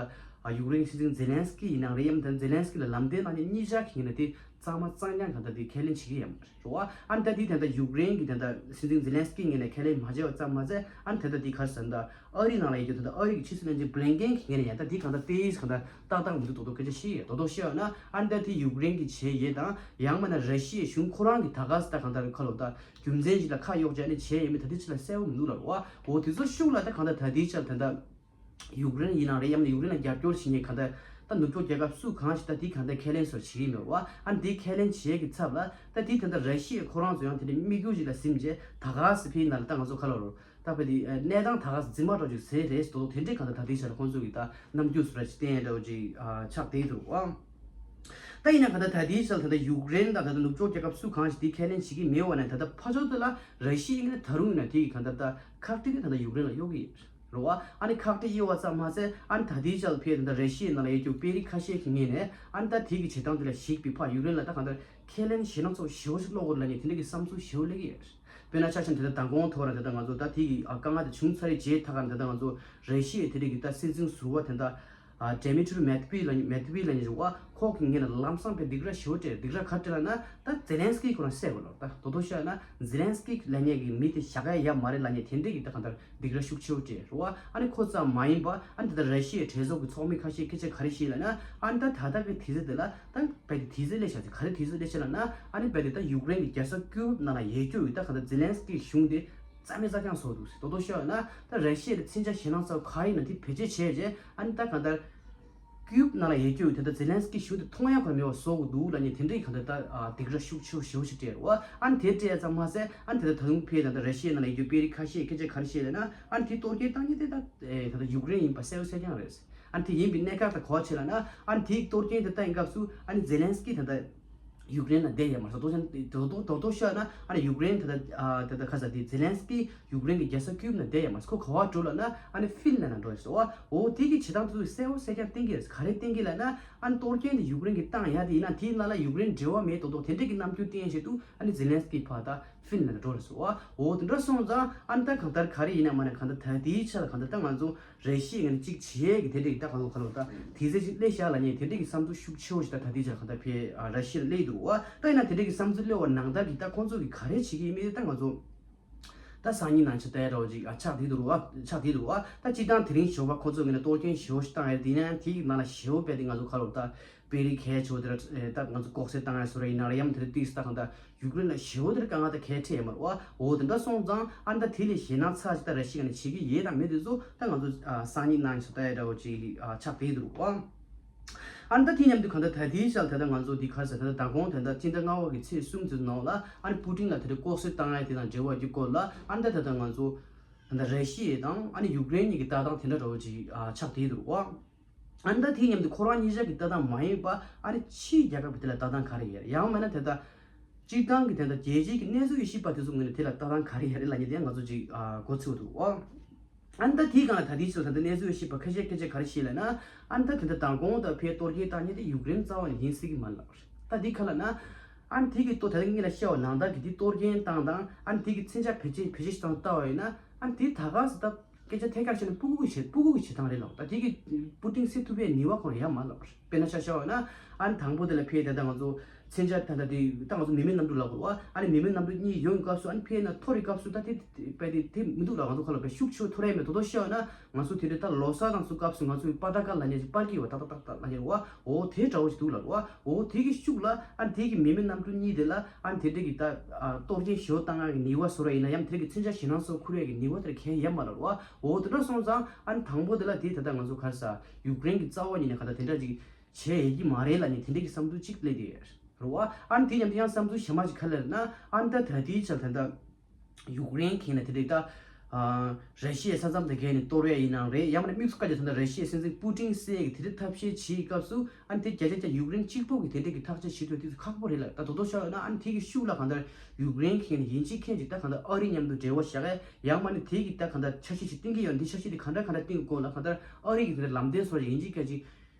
ཨ་ཡུཀ་རེན་སྲིད་འཛིན་ཛེ་ལན་སི་ཀི་ཡིན་ནའང་རེད། ཡང་ད་ཛེ་ལན་སི་ཀི་ལ་ལམ་སྟོན་གནང་མཁན་གཉིས་ཆ་གི་ངོས་ནས་དེ་གཙང་མ་གཙང་རྐྱང་གང་ལྟར་དེ་ཁས་ལེན་བྱེད་ཀྱི་ཡོད་མ་རེད་བ། ཨ་ནི་ད་དེ་ད་ལྟ་ཡུཀ་རེན་གྱི་ད་ལྟ་སྲིད་འཛིན་ཛེ་ལན་སི་ཀི་ངོས་ནས་ཁས་ལེན་མ་བྱས་པ་ཙམ་མ་ཟད། ཨ་ནི་ད་ལྟ་དེ་ག་རེ་ཟེར་ན། ད་ཨ་རིའི་ནང་ལ་ཡོད་རྒྱུ་ད་ལྟ་ཨ་རི་གི་ཕྱི་སྲིད་བློན་ཆེན་བྷི་ལིན་ཀེན་གྱི་ངོས་ནས་ཡང་ད་དེ་གང་ལྟར་དེ་གང་ལྟར་ཏག་ཏག་མི་འདུག་དོ་དོ་སྐད་ཆ་བཤད་ཡོད། དོ་དོ་བཤད་ཡོད་ན། ཨ་ནི་ད་དེ་ཡུཀ་རེན་གྱི་བྱས་ཡས་དང་ཡང་མིན་ན་ར་ཤི་ཡའི་གཞུང་ཁོ་རང་གི་ད་ག་ཟེར་ད་གང་ལྟར་ཁ་ལོ་ད་རྒྱུ་མཚན་ཞིག་ལ་ཁ་གཡོག་བྱས་ནས་བྱས་ཡོད་མེད་ད་ལྟའི་ཆ་ལ་གསལ་པོ་མི་འདུག་ལབ་རེད་བ། འོ་དེ་ཚོ་ཤུགས་ལ་ད་གང་ལྟར་ད་ལྟའི་ཆ་ལ་ད་ལྟ་ཡུཀ་རེན་ཡིན་ནའང་རེད། ཡང་ན་ཡུཀ་རེན་ལ་རྒྱབ་སྐྱོར་བྱེད་མཁན་གང་ལྟར་ད་ནུབ་ཕྱོགས་རྒྱལ་ཁབ་སུ་གང་ཞིག་ད་དེ་གང་ལྟར་ཁས་ལེན་སོགས་བྱེད་ཀྱི་མེད་རེད་བ། ཨ་ནི་དེ་ཁས་ལེན་བྱེད་ཀྱི་ཚབ་ལ་ད་དེ་ད་ལྟ་ར་ཤི་ཡ་ཁོ་རང་ཚོ་ཡང་དེ་འདྲའི་དམིགས་ཡུལ་ཞིག་ལ་ཟིན་བྱས། ད་ག་ཟེར་ཕེ་ཡིན་ན་ལ་ད་ང་ཚོ་ཁ་ལོ་རོ། ད་བར་དེ་གནས་སྟངས་ད་ག་ཟེར་འཛིན་མ་འགྲོ་ཅིག་ཟེར་རེད་དོ། དེ་འདྲའི་གང་ལྟར་ད་ལྟའི་ཆ་ལ་ཁོང་ཚོ་གི་ད་རྣམ་འགྱུར་སུ་ར་ཅིག་བསྟན་འདྲ་བོ་ཅིག་ཨ་ཆགས་བསྡད་འདུག་ཨང་། ད་ཡིན་ན་གང་ལྟར་ད་ལྟའི་ཆ་ལ་ད་ལྟ་ཡུཀ་རེན་དང་ད་ལྟ་ནུབ་ཕྱོགས་རྒྱལ་ཁབ་སུ་གང་ཞིག་དེ་ཁས་ལེན་བྱེད་ཀྱི་མེད་པ་ནས། ད་ལྟ་ཕར་ཕྱོགས་དེ་ལ་ར་ཤི་ཡ་ངོས་ནས་ད་རུང་ཡིན་ན་དེ་གི་གང་ལྟར་ད་ཁག་དཀྲི་དེ་ད་ལྟ་ཡུཀ་རེན་ལ་གཡོག་གི་ཡོད་རེད་བ། ཨ་ནི་ཁག་དཀྲི་གཡོག་པ་ཙམ་མ་ཟད། ཨ་ནི་ད་ལྟའི་ཆ་ལ་ཕེ་ད་ལྟ་ར་ཤི་ཡའི་ནང་ལ་ཡོད་རྒྱུ་དཔོན་རིགས་ཁ་ཤས་ཀྱི་ངོས་ནས་ཨ་ནི་ད་དེ་གི་བྱེད་སྟངས་དེ་ལ་གཞིགས་པའི་ཕར་ཡུཀ་རེན་ལ་ད་གང་ལྟར་ཁས་ལེན་ཞེད་སྣང་ཚོར་ཞེ་པོ་ཞིག་སློག་དགོས་རེད་ལབ་མཁན་དེ་འདྲ་གི་བསམ་ཚུལ་ཞེ་པོ་སླེབས་ཀྱི་ཡོད་རེད། དཔེར་ན་ཆ་བཞག་ན་ད་ལྟ་མདང་དགོང་ཐོག་རང་ད་ལྟ་ང་ཚོ་ད་དེ་གི་ཨ་དཀའ་ངལ་དེ་བྱུང་ཚར་རེད་བྱས་ད་ག་རང་ད་ལྟ་ང་ཚོ་ར་ཤི་ཡའི་དེ་འདྲ་གི་ད་སྲིད་འཛིན་ཟུར་པ་དེ་འདྲ་ཨ་ཌི་མི་ཊི་རི་མེད་ཏི་བི་ལབ་མཁན་མེད་ཏི་བི་ལབ་མཁན་ཞིག་བ། ཁོ་གི་ངོས་ནས་ལམ་སང་ཕེ་སྡིགས་ར་ཞེ་པོ་སྤྲད། སྡིགས་ར་ག་རེ་སྤྲད་ལབ་ན། ད་ཛེ་ལན་སི་ཀི་ཁོ་རང་བསད་དགོས་ལབ། ད་དོ་དོ་བཤད་ན་ཛེ་ལན་སི་ཀི་ལབ་མཁན་གི་མི་དེ་བཞག་ཡ་ཡོད་མ་རེད་ལབ་མཁན་དེ་འདྲ་གི་ད་གང་ལྟར་སྡིགས་ར་ཤུགས་ཆེ་པོ་སྤྲད་རེད་བ། ཨ་ནི་ཁོ་ཙམ་མ་ཡིན་པ་ཨ་ནི་ད་ལྟ་ར་ཤི་ཡའི་གྲོས་ཚོགས་ཀྱི་ཚོགས་མི་ཁ་ཤས་སྐད་ཆ་ག་རེ་བཤད་ལབ་ན། ཨ་ནི་ད་ད་ལྟ་གི་དུས་ཚོད་དེ་ལ་ད་རྦད་དེ་དུས་ཚོད་སླེབས་ཤག་ཟེར། ག་རེ་དུས་ཚོད་སླེབས་ཤག་ལབ་ན། ཨ་ནི་རྦད་དེ་ད་ཡུཀ་རེན་གྱི་རྒྱལ་ས་ཀིའུ་ནང་ལ་ཡོད་རྒྱུ་ཡི་ད་གང་ལྟར་ཛེ་ལན་སི་ཀི་གཞུང་དེ་རྩ་མེད་རྩ་རྐྱང་བཟོ་འདུག་ཟེར། དོ་དོ་ཤོད་ན་ད་ར་ཤི་ཡ་ལ་མཚོན་ཆ་ཞེད་སྣང་ཚ་བོ་ག་རེ་ཡིན་ན་དེ་བེད་སྤྱོད་བྱས་རྗེས། ཨ་ནི་ད་གང་ལྟར་ཀིའུ་ནང་ལ་ཡོད་རྒྱུ་ཡི་དེ་ད་ཛེ་ལན་སི་ཀི་གཞུང་དེ་མཐོང་ཡ་ག་རེ་མེད་པ་བཟོ་དགོས་འདུག་ལབ་མཁན་དེ་འདྲ་གི་གང་ལྟར་ད་སྡིགས་ར་ཤུགས་ཆེ་བོ་ཞེ་པོ་ཞིག་སྤྲད་རེད་བ། ཨ་ནི་དེ་སྤྲད་ཙམ་མ་ཟད། ཨ་ནི་དེ་ད་ད་དུང་ཕེ་ད་ད་ར་ཤི་ཡའི་ནང་ལ་ཡོད་རྒྱུ་དཔོན་རིགས་ཁ་ཤས་སྐད་ཆ་ག་རེ་བཤད་ལབ་ན། ཨ་ནི་དེ་གཏོར་སྐྱོན་བཏང་མཁན་དེ་ད་ད་ད་ཡུཀ་རེན་ཡིན་པ་གསལ་པོ་གསལ་རྐྱང་རེད། ཨ་ནི་དེ་ཡིན་པའི་གནད་འགག་དེ་ག་པར་བྱས་ལབ་ན། ཨ་ནི་དེའི་གཏོར་སྐྱོན་དེ་བཏང་སྐབས་སུ་ཨ་ནི་ཛེ་ལན་སི་ཀི་ད་ལྟ་ཡུཀ་རེན་ལ་བསྡད་ཡོད་མ་རེད། དོ་དོ་དོ་དོ་ཤོད་ན་ཨ་ནི་ཡུཀ་རེན་ད་ལྟ་ཨ་ད་ལྟ་ག་ཟེར་དེ་ཛེ་ལན་སི་ཀི་ཡུཀ་རེན་གྱི་རྒྱལ་ས་ཀིའུ་ནང་བསྡད་ཡོད་མ་རེད། ཁོ་ག་པར་འགྲོ་ལབ་ན་ཨ་ནི་ཧྥིན་ལན་ལ་འགྲོ་ཡོད་ཟེར་བ། འོ་དེ་གི་བྱེད་སྟངས་དེ་ཚོ་གསལ་པོ་གསལ་རྐྱང་བསྟན་གྱི་རེད། ག་རེ་བསྟན་གྱི་ལབ་ན། ཨ་ནི་གཏོར་སྐྱོན་དེ་ཡུཀ་རེན་གྱིས་བཏང་ཡ་དེ་ཡིན་ན་དེའི་ནང་ལ་ཡུཀ་རེན་འབྲེལ་བ་མེད་མདོག་མདོག་དེ་འདྲ་གི་རྣམ་འགྱུར་བསྟན་བྱེད་དུ་ཨ་ནི་ཛེ་ལན་སི་ཀི་ཕར་ད་ཧྥིན་ལན་ལ་འགྲོ་རེད་ཟེར་བ། འོ་དེ་འདྲ་སོང་ཙང་ཨ་ནི་ད་གང་ལྟར་ག་རེ་ཡིན་ན་མ་ན་གང་ལྟར་ད་ལྟའི་ཆ་ལ་གང་ལྟར་ད་ང་ཚོ་རེ་ཞིག་ངས་ནི་གཅིག་བྱེད་ཀྱི་དེ་འདྲ་གི་ད་ག་ལོ་ག་ལོ་ད་དེ་ཚེ་གཅིག་སླེབས་ཤག་ལབ་མཁན་དེ་འདྲ་གི་བསམ་ཚུལ་ཤུགས་ཆེ་བོ་ཞིག་ད་ད་ལྟའི་ཆ་ལ་གང་ལྟར་ཕེ་ཨ་ར་ཤི་ཡ་ལ་སླེབས་འདུག་བ། ད་ཡིན་ན་དེ་འདྲ་གི་བསམ་ཚུལ་སླེབས་པ་ནང་ལྟར་གི་ད་ཁོང་ཚོ་གི་ག་རེ་བྱེད་ཀྱི་ཡིན་མིན་དེ་ད་ང་ཚོ་ད་སང་ཉིན་ནང་ཆ་ལྟ་ཡ་འདྲ་བོ་ཅིག་ཨ་ཆགས་བསྡད་འདུག་རུ་བ། ཆགས་བསྡད་འདུག་བ། ད་སྤྱིར་བཏང་དེ་རིང་ཞོགས་པ་ཁོང་ཚོ་ངོས་ནས་གཏོར་སྐྱོན་ཞེ་པོ་ཞིག་བཏང་ཡ་དེ་ཡིན་ན་དེའི་ནང་ལ་ཞེ་པོ་དཔེ་དེ་ང་ཚོ་ག་ལོ་ད་དཔོན་རིགས་གལ་ཆེ་བོ་དེ་ལ་ད་ང་ཚོ་ལྐོག་གསོད་བཏང་ཡ་བཟོ་འདྲ་ཡིན་ན་ལ་ཡང་དེ་འདྲ་ཏིས་ད་གང་ལྟར་ཡུཀ་རེན་ལ་ཞེ་པོ་དེ་ལ་དཀའ་ངལ་ད་གལ་འཕྲད་ཡོད་མ་རེད་བ། འོ་དེ་འདྲ་སོང་ཙང་ཨ་ནི་ད་དེ་ལས་ཞེད་སྣང་ཚ་ཅིག་ད་ར་ཤི་ཡ་ནས་བྱེད་ཀྱི་ཡོད་དང་མེད་དེ་ཚོ་ད་ང་ཚོ་ཨ་སང་ཉིན་གནངས་ཉིན་ཞོགས་ལྟ་ཡ་འདྲ་བོ་ཅིག་ཨ་ཆགས་བསྡད་འདུག་རུ་བ། ཨ་ནི་ད་དེ་མཉམ་དུ་གང་ལྟར་ད་ལྟའི་ཆར་ད་ལྟ་ང་ཚོ་འདི་ག་རེ་ཟེར་ད་ལྟ་མདང་དགོང་ད་ལྟ་སྤྱི་ཟླ་ལྔ་པ་གི་ཚེས་གསུམ་ཚོའི་ནང་ལ་ཨ་ནི་པུ་ཏིན་ལ་དེ་འདྲ་ལྐོག་གསོད་བཏང་ཡ་དེ་དང་འབྲེལ་བ་གྱི་སྐོར་ལ་ཨ་ནི་ད་ད་ལྟ་ང་ཚོ་ད་ལྟ་ར་ཤི་ཡ་དང་ཨ་ནི་ཡུཀ་རེན་གཉིས་ཀྱི་ལྟ་སྟངས་དེ་འདྲ་འདྲ་བོ་ཅིག་ཨ་ཆགས་བསྡད་འདུག་བ། ཨ་ནི་ད་དེ་མཉམ་དུ་ཁོ་རང་གཉིས་ཆ་གི་ལྟ་སྟངས་མ་ཡིན་པ་ཨ་ནི་ཕྱིའི་རྒྱལ་ཁབ་ཀྱི་དེ་ལ་ལྟ་སྟངས་ག་རེ་ཡོད་རེད། ཡང་མིན་ན་དེ་ལྟ་སྤྱིར་བཏང་གི་དེ་ལྟ་རྒྱལ་སྤྱིའི་གི་གནས་ཚུལ་གྱི་ཤེས་པ་དེ་ཚོ་ངོས་ནས་དེ་ལ་ལྟ་སྟངས་ག་རེ་ཡོད་རེད་ལབ་མཁན་དེ་ང་ཚོ་ཅིག་ཨ་མགོ་ཚོད་འདུག་བ། ཨ་ནི་ད་དེའི་སྒང་ལ་ད་ལྟའི་ཆར་ད་ལྟ་གནས་ཚུལ་ཤེས་པ་ཁ་ཤས་སྐད་ཆ་ག་རེ་བཤད་ལབ་ན། ཨ་ནི་ད་དེ་འདྲ་མདང་དགོང་ད་ཕར་གཏོར་སྐྱོན་བཏང་མཁན་དེ་ཡུཀ་རེན་རྩ་བ་ནས་ཡིན་སྲིད་ཀྱི་མ་རེད་ལབ་རེད། ད་འདི་ག་ལབ་ན། ཨ་ནི་དེ་གི་གཏོར་ད་ལྟ་ངེད་ལ་བཤད་པ་ནང་ལྟར་གྱི་དེ་གཏོར་སྐྱོན་བཏང་དང་ཨ་ནི་དེ་གི་མཚོན་ཆ་བེད་སྤྱོད་བེད་སྤྱོད་བཏང་ལྟ་བ་ཡིན་ན། ཨ་ནི་དེ་ད་ག་སེ་ད་ སྐད་ཆ་ཐད་ཀར་བཤད་ན་སྤུ་གུ་གི་བྱེད་སྤུ་གུ་གི་བྱེད་སྟངས་རེད་ལབ། ད་དེ་གི་པུ་ཏིན་སེལ་ཐུབ་པའི་ནུས་པ་ཁོ་རང་ཡོད་མ་རེད་ལབ། དཔེར་ན་ཆ་བཞག་པ་ན་ཨ་ནི་དང་པོ་དེ་ལ་ཕེབས་ད་ལྟ་ང་ཚོ་མཚོན་ཆ་ད་ལྟ་དེ་ད་ང་ཚོ་མི་མེད་གནམ་གྲུ་ལབ་དགོས་རེད་བ། ཨ་ནི་མི་མེད་གནམ་གྲུ་གཉིས་ཡོང་གི་སྐབས་སུ་ཨ་ནི་ཕེབས་ན་འཐོར་རི་སྐབས་སུ་ད་དེ་དཔེ་དེ་དེ་མི་འདུག་ལ། ང་ཚོ་ཁ་ལ་དཔེ་ཤུགས་ཆེ་འཐོར་ཡ་མེད། དོ་དོ་བཤད་ན་ང་ཚོ་དེ་འདྲ་ད་ལོ་གསར་དང་སུ་སྐབས་སུ་ང་ཚོ་པ་ཏ་ཀ་ལབ་མཁན་ཅིག་པར་སྐྱིད་པ་ཏག་ཏག་ཏག་ཏག་ལབ་མཁན་རེད་བ། འོ་དེ་འདྲ་བོ་ཞིག་འདུག་ལབ་རེད་བ། འོ་དེ་གི་ཤུགས་ལ་ཨ་ནི་དེ་གི་མི་མེད་གནམ་གྲུ་གཉིས་དེ་ལ་ཨ་ནི་དེ་འདྲ་གི་ད་གཏོར་སྐྱོན་ཞེ་པོ་བཏང་ཡ་གི་ནུས་པ་བཟོ་ར་ཡིན་ན་ཡང་དེ་གི་མཚོན་ཆ་ཞེད་སྣང་ཚ་པོ་འཁུར་ཡ་གི་ནུས་པ་དེ་གང་ཡང་ཡོད་མ་རེད་བ། འོ་དེ་འདྲ་སོང་ཙང་ཨ་ནི་དང་པོ་དེ་ལ་དེ་ད་ལྟ་ང་ཚོ་ག་རེ་ཟ་ཡུཀ་རེན་གི་རྩ་བ་ཉིད་ནས་ག་ད་དེ་འདྲ་ཅིག་བྱས་ཡོད་ཀྱི་མ་རེད་ལབ་ནས་དེ་འདྲ་གི་བསམ་ཚུལ་གཅིག་སླེབས་བསྡད་ཡོད་རེད་བ། ཨ་ནི་དེ་མཉམ་དུ་ཡང་བསམ་ཚུལ་གཞན་མ་ཅིག་ག་རེ་རེད་ན་ཨ་ནི་ད་ད་ལྟའི་ཆར་ད་ལྟ་ཡུཀ་རེན་གྱི་ནས་དེ་འདྲ་ད་ཨ་ར་ཤི་ཡའི་ས་མཚམས་དེ་བརྒལ་ནས་གཏོར་ཡ་ཡིན་ནའང་རེད། ཡང་མིན་ན་དམིགས་སུ་བཀར་ཀྱང་ད་ལྟ་ར་ཤི་ཡའི་སྲིད་འཛིན་པུ་ཏིན་སྲིད་ཀྱི་དེ་འདྲ་ཐབས་ཤེས་བྱེད་སྐབས་སུ་ཨ་ནི་དེ་བརྒྱ་ཆ་བརྒྱ་ཡུཀ་རེན་གཅིག་པོ་གི་དེ་འདྲ་གི་ཐག་གཅོད་བྱེད་ཐུབ་དུས་སུ་ཁག་པོ་རེད་ལ། ད་དོ་དོ་ཤོད་ན་ཨ་ནི་དེ་གི་ཤུགས་ལ་གང་ལྟར་ཡུཀ་རེན་གྱི་ནས་ཡིན་གཅིག་མཁན་གཅིག་ད་གང་ལྟར་ཨ་རི་མཉམ་དུ་འབྲེལ་བ་བཞག་ཡ་ཡང་མིན་ན་དེ་གི་ད་གང་ལྟར་འཆར་གཞི་ཞིག་བཏིང་གི་ཡོད། འདི་འཆར་གཞི་དེ་གང་འདྲ་གང་འདྲ་བཏིང་དགོས་ལ་གང་ལྟར་ཨ་རི་གི་དེ་འདྲ་ལམ་སྟོན་སོགས་ཡིན་གཅིག་མཁན་གཅིག་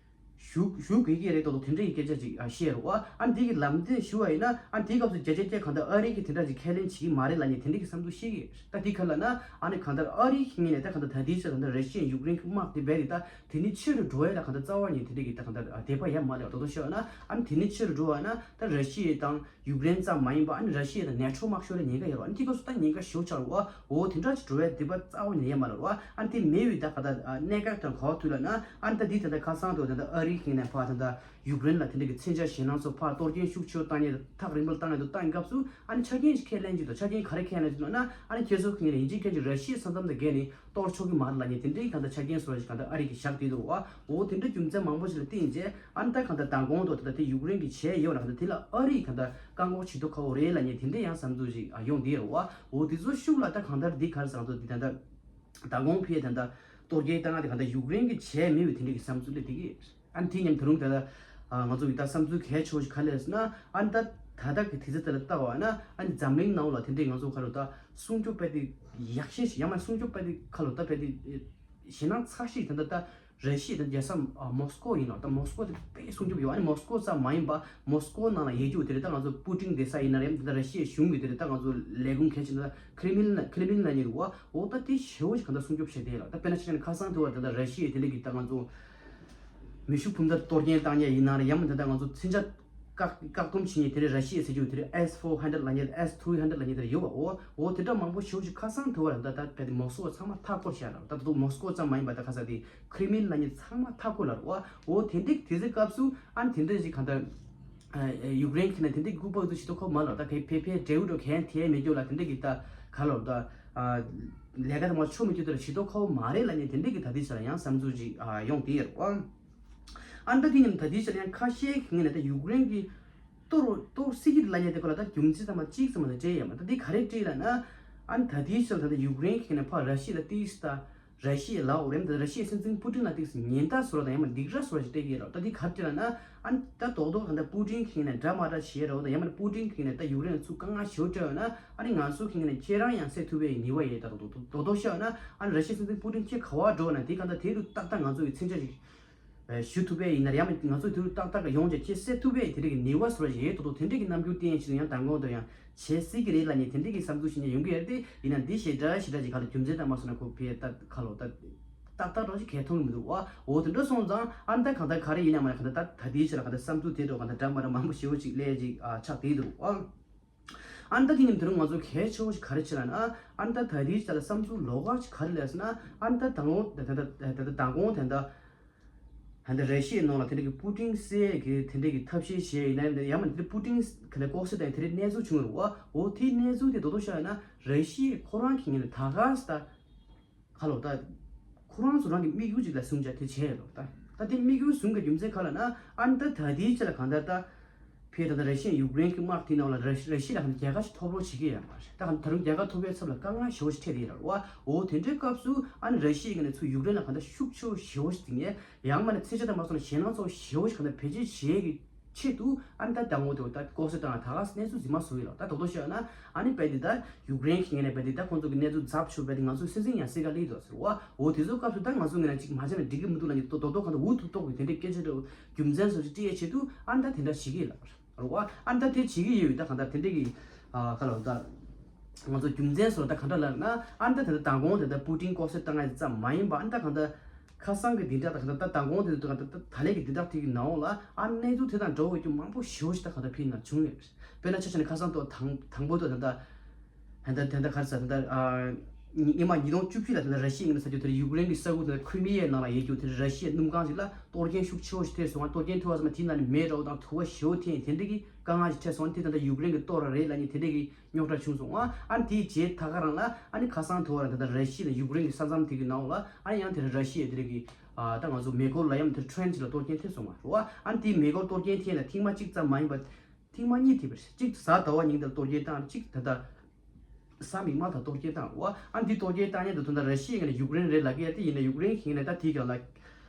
ཞུ་ཞུ་དགོས་ཀྱི་རེད་དོ་དོ་དེ་འདྲ་ཡི་སྐད་ཆ་ཅིག་ཨ་བཤད་རོགས། ཨ་ནི་དེ་གི་ལམ་སྟོན་ཞུ་བ་ཡིན་ན་ཨ་ནི་དེའི་སྐབས་སུ་བརྒྱ་ཆ་བརྒྱ་གང་ལྟར་ཨ་རི་གི་དེ་འདྲ་ཅིག་ཁས་ལེན་བྱེད་ཀྱི་མ་རེད་ལབ་ནས་དེ་འདྲ་གི་བསམ་ཚུལ་བཤད་ཀྱི་ཡོད། ད་དེ་ག་ལབ་ན་ཨ་ནི་གང་ལྟར་ཨ་རི་གི་ངོས་ནས་ད་གང་ལྟར་ད་ལྟའི་ཆར་གང་ལྟར་ར་ཤི་ཡ་ཡུཀ་རེན་གི་དམག་དེ་རྦད་དེ་ད་དེ་ནི་ཆེ་རུ་འགྲོ་ཡ་ལ་གང་ལྟར་རྩ་བ་ཉིད་དེ་འདྲ་གི་ད་གང་ལྟར་ཨ་དད་པ་ཡ་མ་ལས་དོ་དོ་ཤོད་ན་ཨ་ནི་དེ་ནི་ཆེ་རུ་འགྲོ་བ་ན་ད་ར་ཤི་ཡ་དང་ཡུཀ་རེན་ཙམ་མ་ཡིན་པ་ཨ་ནི་ར་ཤི་ཡ་དང་ནེ་ཊོ་དམག་ཤོར་ལ་ཉེན་ཁ་ཡོད་རེད་བ། ཨ་ནི་དེ་སྐབས་སུ་ད་ཉེན་ཁ་ཞེ་པོ་ཆགས་རེད་བ། འོ་དེ་འདྲ་ཅིག་འགྲོ་བའི་དད་པ་རྩ་བ་ཉིད་ཡ་མ་ལས་རེད་བ། ཨ་ནི་དེ་མེད་པའི་ད་ག་ད་གནད་འགག་དང་ག་བ་ཐུག་ལ་ན་ཨ་ནི་ད་འདི་ད་ལྟ་ཁ་སང་དུ་ད་ལྟ་ཨ་རི་གི་ནས་ཕར་ད་ལྟ་ཡུཀ་རེན་ལ་དེ་འདྲ་གི་མཚོན་ཆ་ཞེད་སྣང་ཚོ་ཕར་གཏོར་སྐྱོན་ཤུགས་ཆེ་བཏང་ཡས་ཐག་རིང་པོ་བཏང་ཡས་དུ་བཏང་སྐབས་སུ་ཨ་ནི་ཆ་རྐྱེན་ཞིག་ཁས་ལེན་གྱི་འདུག་ཆ་རྐྱེན་ག་རེ་ཁས་ལེན་གྱི་འདུག་ན་ཨ་ནི་ཁྱེད་ཚོ་གི་ཡིན་གཅིག་ཁྱེད་ཀྱི་ར་ཤི་ཡའི་ས་མཚམས་དང་བརྒལ་ནས་གཏོར་ཆོག་གི་མ་རེད་ལབ་ནས་དེ་འདྲའི་གང་ལྟར་ཆ་རྐྱེན་བཟོ་བ་ཞིག་གང་ལྟར་ཨ་རི་གིས་བཞག་བསྡད་འདུག་བ། འོ་དེ་འདྲ་རྒྱུ་མཚན་མང་པོ་ཞིག་ལ་བརྟེན་རྗེས་ཨ་ནི་ད་གང་ལྟར་མདང་དགོང་དུ་ད་ལྟ་དེ་ཡུཀ་རེན་གྱིས་བྱས་ཡོད་ན་གང་ལྟར་དེ་ལ་ཨ་རི་གང་ལྟར་བཀག་འགོག་བྱེད་ཐུབ་ཁག་པོ་རེད་ལབ་ནས་དེ་འདྲ་ཡང་བསམ་ཚུལ་ཞིག་ཡོང་བསྡད་ཡོད་རེད་བ། འོ་དེ་ཚོ་ཤུགས་ལ་ད་གང་ལྟར་འདི་ག་རེ་ཟེར་ང་ཚོ་འདི་ད་ལྟ་མདང་དགོང་ཕེ་ད་ལྟ་གཏོར་རྒོལ་བཏང་ཡ་དེ་གང་ལྟར་ཡུཀ་རེན་གྱིས་བྱས་མེད་པའི་དེ་འདྲ་གི་བསམ་ཚུལ་སླེབས་བསྡད་ཀྱི་ཡོད། ཨ་ནི་དེ་མཉམ་ད་རུང་ད་ལྟ་ང་ཚོ་གི་ད་བསམ་ཚུལ་གལ་ཆེ་བ་ཞིག་ག་རེ་རེད་ཟེར་ན་ཨ་ནི་ད་ད་ལྟ་གི་དུས་ཚོད་དེ་ལ་ལྟ་བ་ན་ཨ་ནི་འཛམ་གླིང་ནང་ལ་དེ་འདྲའི་ང་ཚོ་ག་རེ་ད་སྲུང་སྐྱོབ་དཔེ་དེ་ཡག་ཤོས་ཤིག་ཡང་མ་སྲུང་སྐྱོབ་དཔེ་དེ་ག་ལོ་ད་དཔེ་དེ་ཞེད་སྣང་ཚ་ཤོས་ཤིག་ད་ལྟ་ད་ར་ཤི་ཡ་ད་རྒྱལ་ས་མོ་སི་ཀོ་ཡིན་ནོ། ད་མོ་སི་ཀོ་དེ་དཔེ་སྲུང་སྐྱོབ་ཡོད། ཨ་ནི་མོ་སི་ཀོ་ཙམ་མ་ཡིན་པ་མོ་སི་ཀོ་ནང་ལ་ཡོད་རྒྱུ་དེ་རེད། ད་ང་ཚོ་པུ་ཏིན་བསྡད་ས་ཡིན་ན་རེད། ད་ར་ཤི་ཡའི་གཞུང་གི་དེ་རེད། ད་ང་ཚོ་ལས་ཁུངས་གལ་ཆེ་ན་ད་ཁི་རེ་མི་ལིན་ཁི་རེ་མི་ལིན་ལ་ཉེ་རུ་བ་འོ་ད་དེ་ཞེ་བོ་ཞིག་ག་འདྲ་སྲུང་སྐྱོབ་བྱས་ཏེ་ལ་ད་དཔེར་ན་ཆ་བཞག་ན་ཁ་སང་དུ་བ་ད་ལྟ་ར་ཤི་ཡའི་དེ་འདྲ་གི་ད་ང་ཚོ་མེ་ཤུགས་འཕུར་མདའ་གཏོར་སྐྱོན་བཏང་ཡ་ཡིན་ན་རེད། ཡང་མིན་ད་ལྟ་ང་ཚོ་མཚོན་ཆ་བཀག་བཀག་སྡོམ་བྱེད་མཁན་དེ་རིང་ར་ཤི་ཡ་ཟེར་རྒྱུ་དེ་རིང་S four hundred ལབ་མཁན་S three hundred ལབ་མཁན་དེ་རིང་ཡོད་པ། འོ་འོ་དེ་འདྲ་མང་པོ་ཞེ་པོ་ཞིག་ཁ་སང་དུ་བ་ལ་ད་ད་བས་ཏེ་མོ་སི་ཀོ་ཚང་མ་མཐའ་སྐོར་བཞག་ལ། ད་ད་དུང་མོ་སི་ཀོ་ཙམ་མ་ཡིན་པ་ད་ཁ་ས་དེ་ཁི་རེ་མིན་ལབ་མཁན་ཚང་མ་མཐའ་སྐོར་ལ་རེད་བ། འོ་དེ་འདྲའི་དུས་ཚོད་སྐབས་སུ་ཨ་ནི་དེ་འདྲ་ཞིག་གང་ལྟར་ཡུཀ་རེན་གྱི་ནས་དེ་འདྲའི་ལྐུགས་པ་འདུ་ཞིག་ཏུ་ཁོ་མ་ལོ་ད་གའི་ཕེ་ཕེ་འབྲས་བུ་འགྲོ་གན་དེ་མེད་རྒྱུ་ལ་དེ་འདྲ་གི་ད་ག་ལོ་ད་ལས་ཀ་དང་མ་ཆོ་མི་རྒྱུ་དེ་ལ་ཞིག་ཏུ་ཁོ་མ་རེད་ལབ་མཁན་དེ་འདྲ་གི་ད་དུས་ཚོད་ལ་ཡང་བསམ་ཚུལ་ཅིག་ཡོང་དེ་ཡོད་རེད་བ། ཨ་ནི་ད་དེ་ཉིན་ད་དེའི་ཆར་ཡང་ཁ་ཤས་ཀྱི་ངོས་ནས་ད་ཡུཀ་རེན་གྱི་གཏོར་གཏོར་སྲིད་ཀྱི་ལ་ཉེ་དེ་ཁོ་ལ་ད་རྒྱུ་མཚན་ཚང་མ་གཅིག་ཙམ་ལ་སྤྲད་ཡོད་མ་ད་དེ་ག་རེ་སྤྲད་ལ་ན། ཨ་ནི་ད་དེའི་ཆར་ད་ད་ཡུཀ་རེན་གྱི་ངོས་ནས་ཕར་ར་ཤི་ཡ་ལ་ཏིས་ད་ར་ཤི་ཡ་ལ་འོ་རེམ་ད་ར་ཤི་ཡའི་སྲིད་འཛིན་པུ་ཏིན་ལ་ཏིས་ཉེན་བརྡ་བཟོ་ར་ད་ཡང་མ་སྡིགས་ར་བཟོ་ར་ཞིག་སྤྲད་ཀྱི་ཡོད་ར། ད་དེ་ག་རེ་སྤྲད་ལ་ན། ཨ་ནི་ད་རྡོག་རྡོག་ད་ད་པུ་ཏིན་གྱི་ངོས་ནས་འདྲ་མ་འདྲ་བྱེད་ར་འོ་ད་ཡང་མ་པུ་ཏིན་གྱི་ངོས་ནས་ད་ཡུཀ་རེན་ལ་ཚུར་དཀའ་ངལ་ཞེ་པོ་སྤྲད་ཡོད་ན་ཨ་ནི་ང་ཚོ་གི་ངོས་ནས་ཁྱེད་རང་ཡང་སེལ་ཐུབ་པའི་ནུས་པ་ཡོད་ད་རྡོག་རྡོག་རྡོག་རྡོག་བཤད་ཡོད་ན་ཨ་ནི་ར་ཤི་ཡའི་སྲིད་འཛིན་པུ་ཏིན་ཁྱེད་ག་བ་འགྲོ་ན་དེ་ག་ད་དེ་རུ་ཏག་ཏག་ང་ཚོ་གི་མཚོན་ཆ་ཞིག་ཞུ་ཐུབ་པ་ཡིན་ན་ཡང་ང་ཚོ་དུས་ཏག་ཏག་ཡོང་བྱས་ཁྱེད་སེལ་ཐུབ་པ་དེ་འདྲ་གི་ནུས་པ་བཟོ་བ་ཞིག་ཡོད་དོ་དོ་དེ་འདྲ་གི་རྣམ་འགྱུར་བསྟན་ཞིག་ཡང་མདང་དགོང་དུ་ཡང་བྱེད་སྲིད་ཀྱི་རེད་ལབ་ནས་དེ་འདྲ་གི་བསམ་ཚུལ་ཞིག་ཡང་ཡོང་གི་ཡོད་དེ་ཡིན་ན་འདི་ཞེ་དྲག་ཞེ་དྲག་ཅིག་ག་ལ་རྒྱུ་མཚན་དང་མ་སོང་ན་ཁོ་ཕེ་ཏག་ཁ་ལོ་ཏག་ཏག་ཏག་འདྲ་ཞིག་གས་མཐོང་གི་མི་འདུག་བ། འོ་དེ་འདྲ་སོང་ཙང་ཨ་ནི་ད་གང་ལྟར་ག་རེ་ཡིན་ན་མ་ན་གང་ལྟར་ད་ད་དེའི་ཆ་ལ་གང་ལྟར་བསམ་ཚུལ་དེ་འདྲ་གང་ལྟར་འདྲ་མ་འདྲ་མང་པོ་ཞེ་པོ་ཅིག་སླེབས་ཅིག་ཆགས་བསྡད་འདུག་བ། ཨ་ནི་ད་དེ་ནི་དེ་རིང་ང་ཚོ་གལ་ཆེ་བོ་ཞིག་ག་རེ་བྱེད་ལ་ན་ཨ་ནི་ད་ད་དེའི་ཆ་ལ་བསམ་ཚུལ་ལོགས་ཀ་ཞིག་ག་རེ་ལས་ཟེར་ན་ཨ་ནི་ད་དང་པོ་ད་ད་ད་ད་ད་དང་པོ་ད་ད། ད་ལྟ་ར་ཤི་ཡའི་ནང་ལ་དེ་འདྲ་གི་པུ་ཏིན་སྲིད་ཀྱི་དེ་འདྲ་གི་ཐབས་ཤེས་བྱས་ཡིན་ན་ཡང་མིན་དེ་པུ་ཏིན་ག་ལ་ལྐོག་ཟ་དང་དེ་འདྲའི་གནས་ཚུལ་བྱུང་རུང་བ། འོ་དེའི་གནས་ཚུལ་དེ་རྡོག་རྡོག་བཤད་ཡོད་ན་ར་ཤི་ཡའི་ཁོ་རང་གི་ངོས་ནས་ད་ག་ས་ད་ག་ལོ་ད་ཁོ་རང་ཚོ་རང་གི་དམིགས་ཡུལ་ཅིག་ལ་བཟུང་བྱས་དེ་བྱས་ཡོད་ལོ། ད་ད་དེ་དམིགས་ཡུལ་བཟུང་གི་རྒྱུ་མཚན་ག་ལ་ན་ཨ་ནི་ད་ད་དེའི་ཆ་ལ་གང་ལྟར་ད། ཕེ་ད་ལྟ་ར་ཤི་ཡ་ཡུཀ་རེན་གྱི་དམག་དེའི་ནང་ལ་ར་ར་ཤི་ཡ་ལ་རྒྱལ་ཁ་ཞིག་ཐོབ་རོགས་བྱེད་ཀྱི་ཡོད་མ་རེད། ད་ད་རུང་རྒྱལ་ཁ་ཐོབ་པའི་ཚབ་ལ་དཀའ་ངལ་ཞེ་པོ་ཞིག་འཕྲད་དེ་ཡོད་རེད་བ། འོ་དེ་འདྲའི་སྐབས་སུ་ཨ་ནི་ར་ཤི་ཡའི་ངོས་ནས་ཚུར་ཡུཀ་རེན་ལ་གང་ལྟར་ཤུགས་ཆེ་བོ་ཞེ་པོ་ཞིག་འཛིན་ཡས་ཡང་མིན་ན་མཚོན་ཆ་དང་མ་སོང་ན་ཞེད་སྣང་ཚ་བོ་ཞེ་པོ་ཞིག་གང་ལྟར་བེད་སྤྱོད་བྱེད་ཀྱི་ཆེད་དུ་ཨ་ནི་ད་དང་པོ་དེ་ད་ལྐོག་ཟ་བཏང་ད་ག་ས་གནས་ཚུལ་འཛིན་མ་སོང་ཡོད་ལ། ད་རྡོག་རྡོག་བཤད་ན་ཨ་ནི་རྦད་དེ་ད་ཡུཀ་རེན་གྱི་ངོས་ནས་རྦད་དེ་ད་ཁོང་ཚོ་གི་གནས་ཚུལ་ཚབས་ཆེ་རྦད་དེ་ང་ཚོའི་སྲིད་འཛིན་ཡང་སྲིད་ཀ་སླེབས་འདུག་ཟེར་བ། འོ་དེ་ཚོའི་སྐབས་སུ་ད་ང་ཚོའི་ངོས་ནས་ཅིག་མ་བྱས་ན་འགྲིག་གི་མི་འདུག་ལབ་ནས་རྡོག་རྡོག་གང་ལྟར་འུ་ཐུག་ཐོག་གི་དེ་འདྲའི་སྐད་ཆ་འདྲ་བོ་རྒྱུ་མཚན་སོགས་ཅིག་སྤྲད་ཡས་ཆེད་དུ་ཨ་ནི་ད་དེ་འདྲ་བྱེད་ཀྱི་ཡོད་ལ། རེད་བ། ཨ་ནི་ད་དེ་བྱེད་ཀྱི་ཡོད་ད་གང་ལྟར་དེ་འདྲ་གི་ཨ་ག་ལ་ད་ ང་ཚོ་རྒྱུ་མཚན་སོགས་ད་གང་འདྲ་ལབ་ན། ཨ་ནི་ད་ད་ལྟ་མདང་དགོང་དེ་ད་པུ་ཏིན་ལྐོག་གསོད་བཏང་ཡ་དེ་ཙམ་མ་ཡིན་པ། ཨ་ནི་ད་གང་ལྟར་ཁ་སང་གི་བདུན་ཕྲག་དང་གང་ལྟར་ད་མདང་དགོང་དེ་ད་ད་ད་ལན་གྱི་བདུན་ཕྲག་དེ་གི་ནང་ལ་ཨ་ནི་གནས་ཚུལ་དེ་དང་འདྲ་བོ་རྒྱུ་མང་པོ་ཞེ་པོ་ཞིག་ད་གང་ལྟར་ཕྱི་ནང་བྱུང་ཡོད། དཔེར་ན་ཆ་བཞག་ན་ཁ་སང་དང་དང་པོ་དང་ད་ད་ད་ད་ད་ག་རེ་ཟེར་ད་ད་ཨ་ཉི་མ་ཉིས་སྟོང་བཅུ་བཞི་ལ་ད་ད་ར་ཤི་ཡའི་ངོས་ནས་ས་ཆ་དེར་ཡུཀ་རེན་གྱི་ས་ཁུལ་དེ་ཁི་རི་མི་ཡའི་ནང་ལ་ཡོད་རྒྱུ་དེར་ར་ཤི་ཡའི་སྣུམ་ཁང་ཞིག་ལ་གཏོར་སྐྱོན་ཤུགས་ཆེ་བོ་ཞིག་ཐེབས་སོང་བ། གཏོར་སྐྱོན་ཐེབས་པ་ཙམ་མ་དེའི་ནང་ནས་མེ་འདྲ་བོ་དང་དུ་བ་ཞེ་པོ་ཐོན། དེ་འདྲ་གི་དཀའ་ངལ་ཞིག་འཕྲད་སོང་། དེ་ད་ལྟ་ཡུཀ་རེན་གྱིས་གཏོར་བ་རེད་ལབ་མཁན་དེ་འདྲ་གི་རྙོག་དྲ་བྱུང་སོང་བ། ཨ་ནི་དེའི་རྗེས་ད་ག་རང་ལ་ཨ་ནི་ཁ་སང་དུ་བ་ར་ད་ལྟ་ར་ཤི་ཡ་དང་ཡུཀ་རེན་གྱི་ས་མཚམས་དེ་གི་ནང་ལ་ཨ་ནི་ཡང་དེར་ར་ཤི་ཡའི་དེ་འདྲ་གི་ཨ་ད་ང་ཚོ་མེ་འཁོར་ལ་ཡང་དེར་ཁྲེན་ཞིག་ལ་གཏོར་སྐྱོན་ཐེབས་སོང་བ་རེད་བ། ཨ་ནི་དེའི་མེ་འཁོར་གཏོར་སྐྱོན་ཐེབས་ལ་ཐེངས་མ་གཅིག་ཙམ་མ་ཡིན་པ། ཐེངས་མ་གཉིས་ཐེབས་པ་རེད། གཅིག་གཟའ་ཟླ་བ་ཉིན་དེར་གཏོར་སྐྱོན་བཏང་། གཅིག་ད་ལྟ་གཟའ་མིག་དམར་དང་གཏོར་སྐྱོན་བཏང་བ། ཨ་ནི་འདི་གཏོར་སྐྱོན་བཏང་མཁན་དེ་ད་ལྟ་ར་ཤི་ཡ་ཡིན་ན་ཡུཀ་རེན་རེད་ལབ་ཀྱི་ཡ་དེ་ཡིན་ན་ཡུཀ་རེན་གྱིས་ཡིན་ན་ད་དེའི་སྒང་ལ་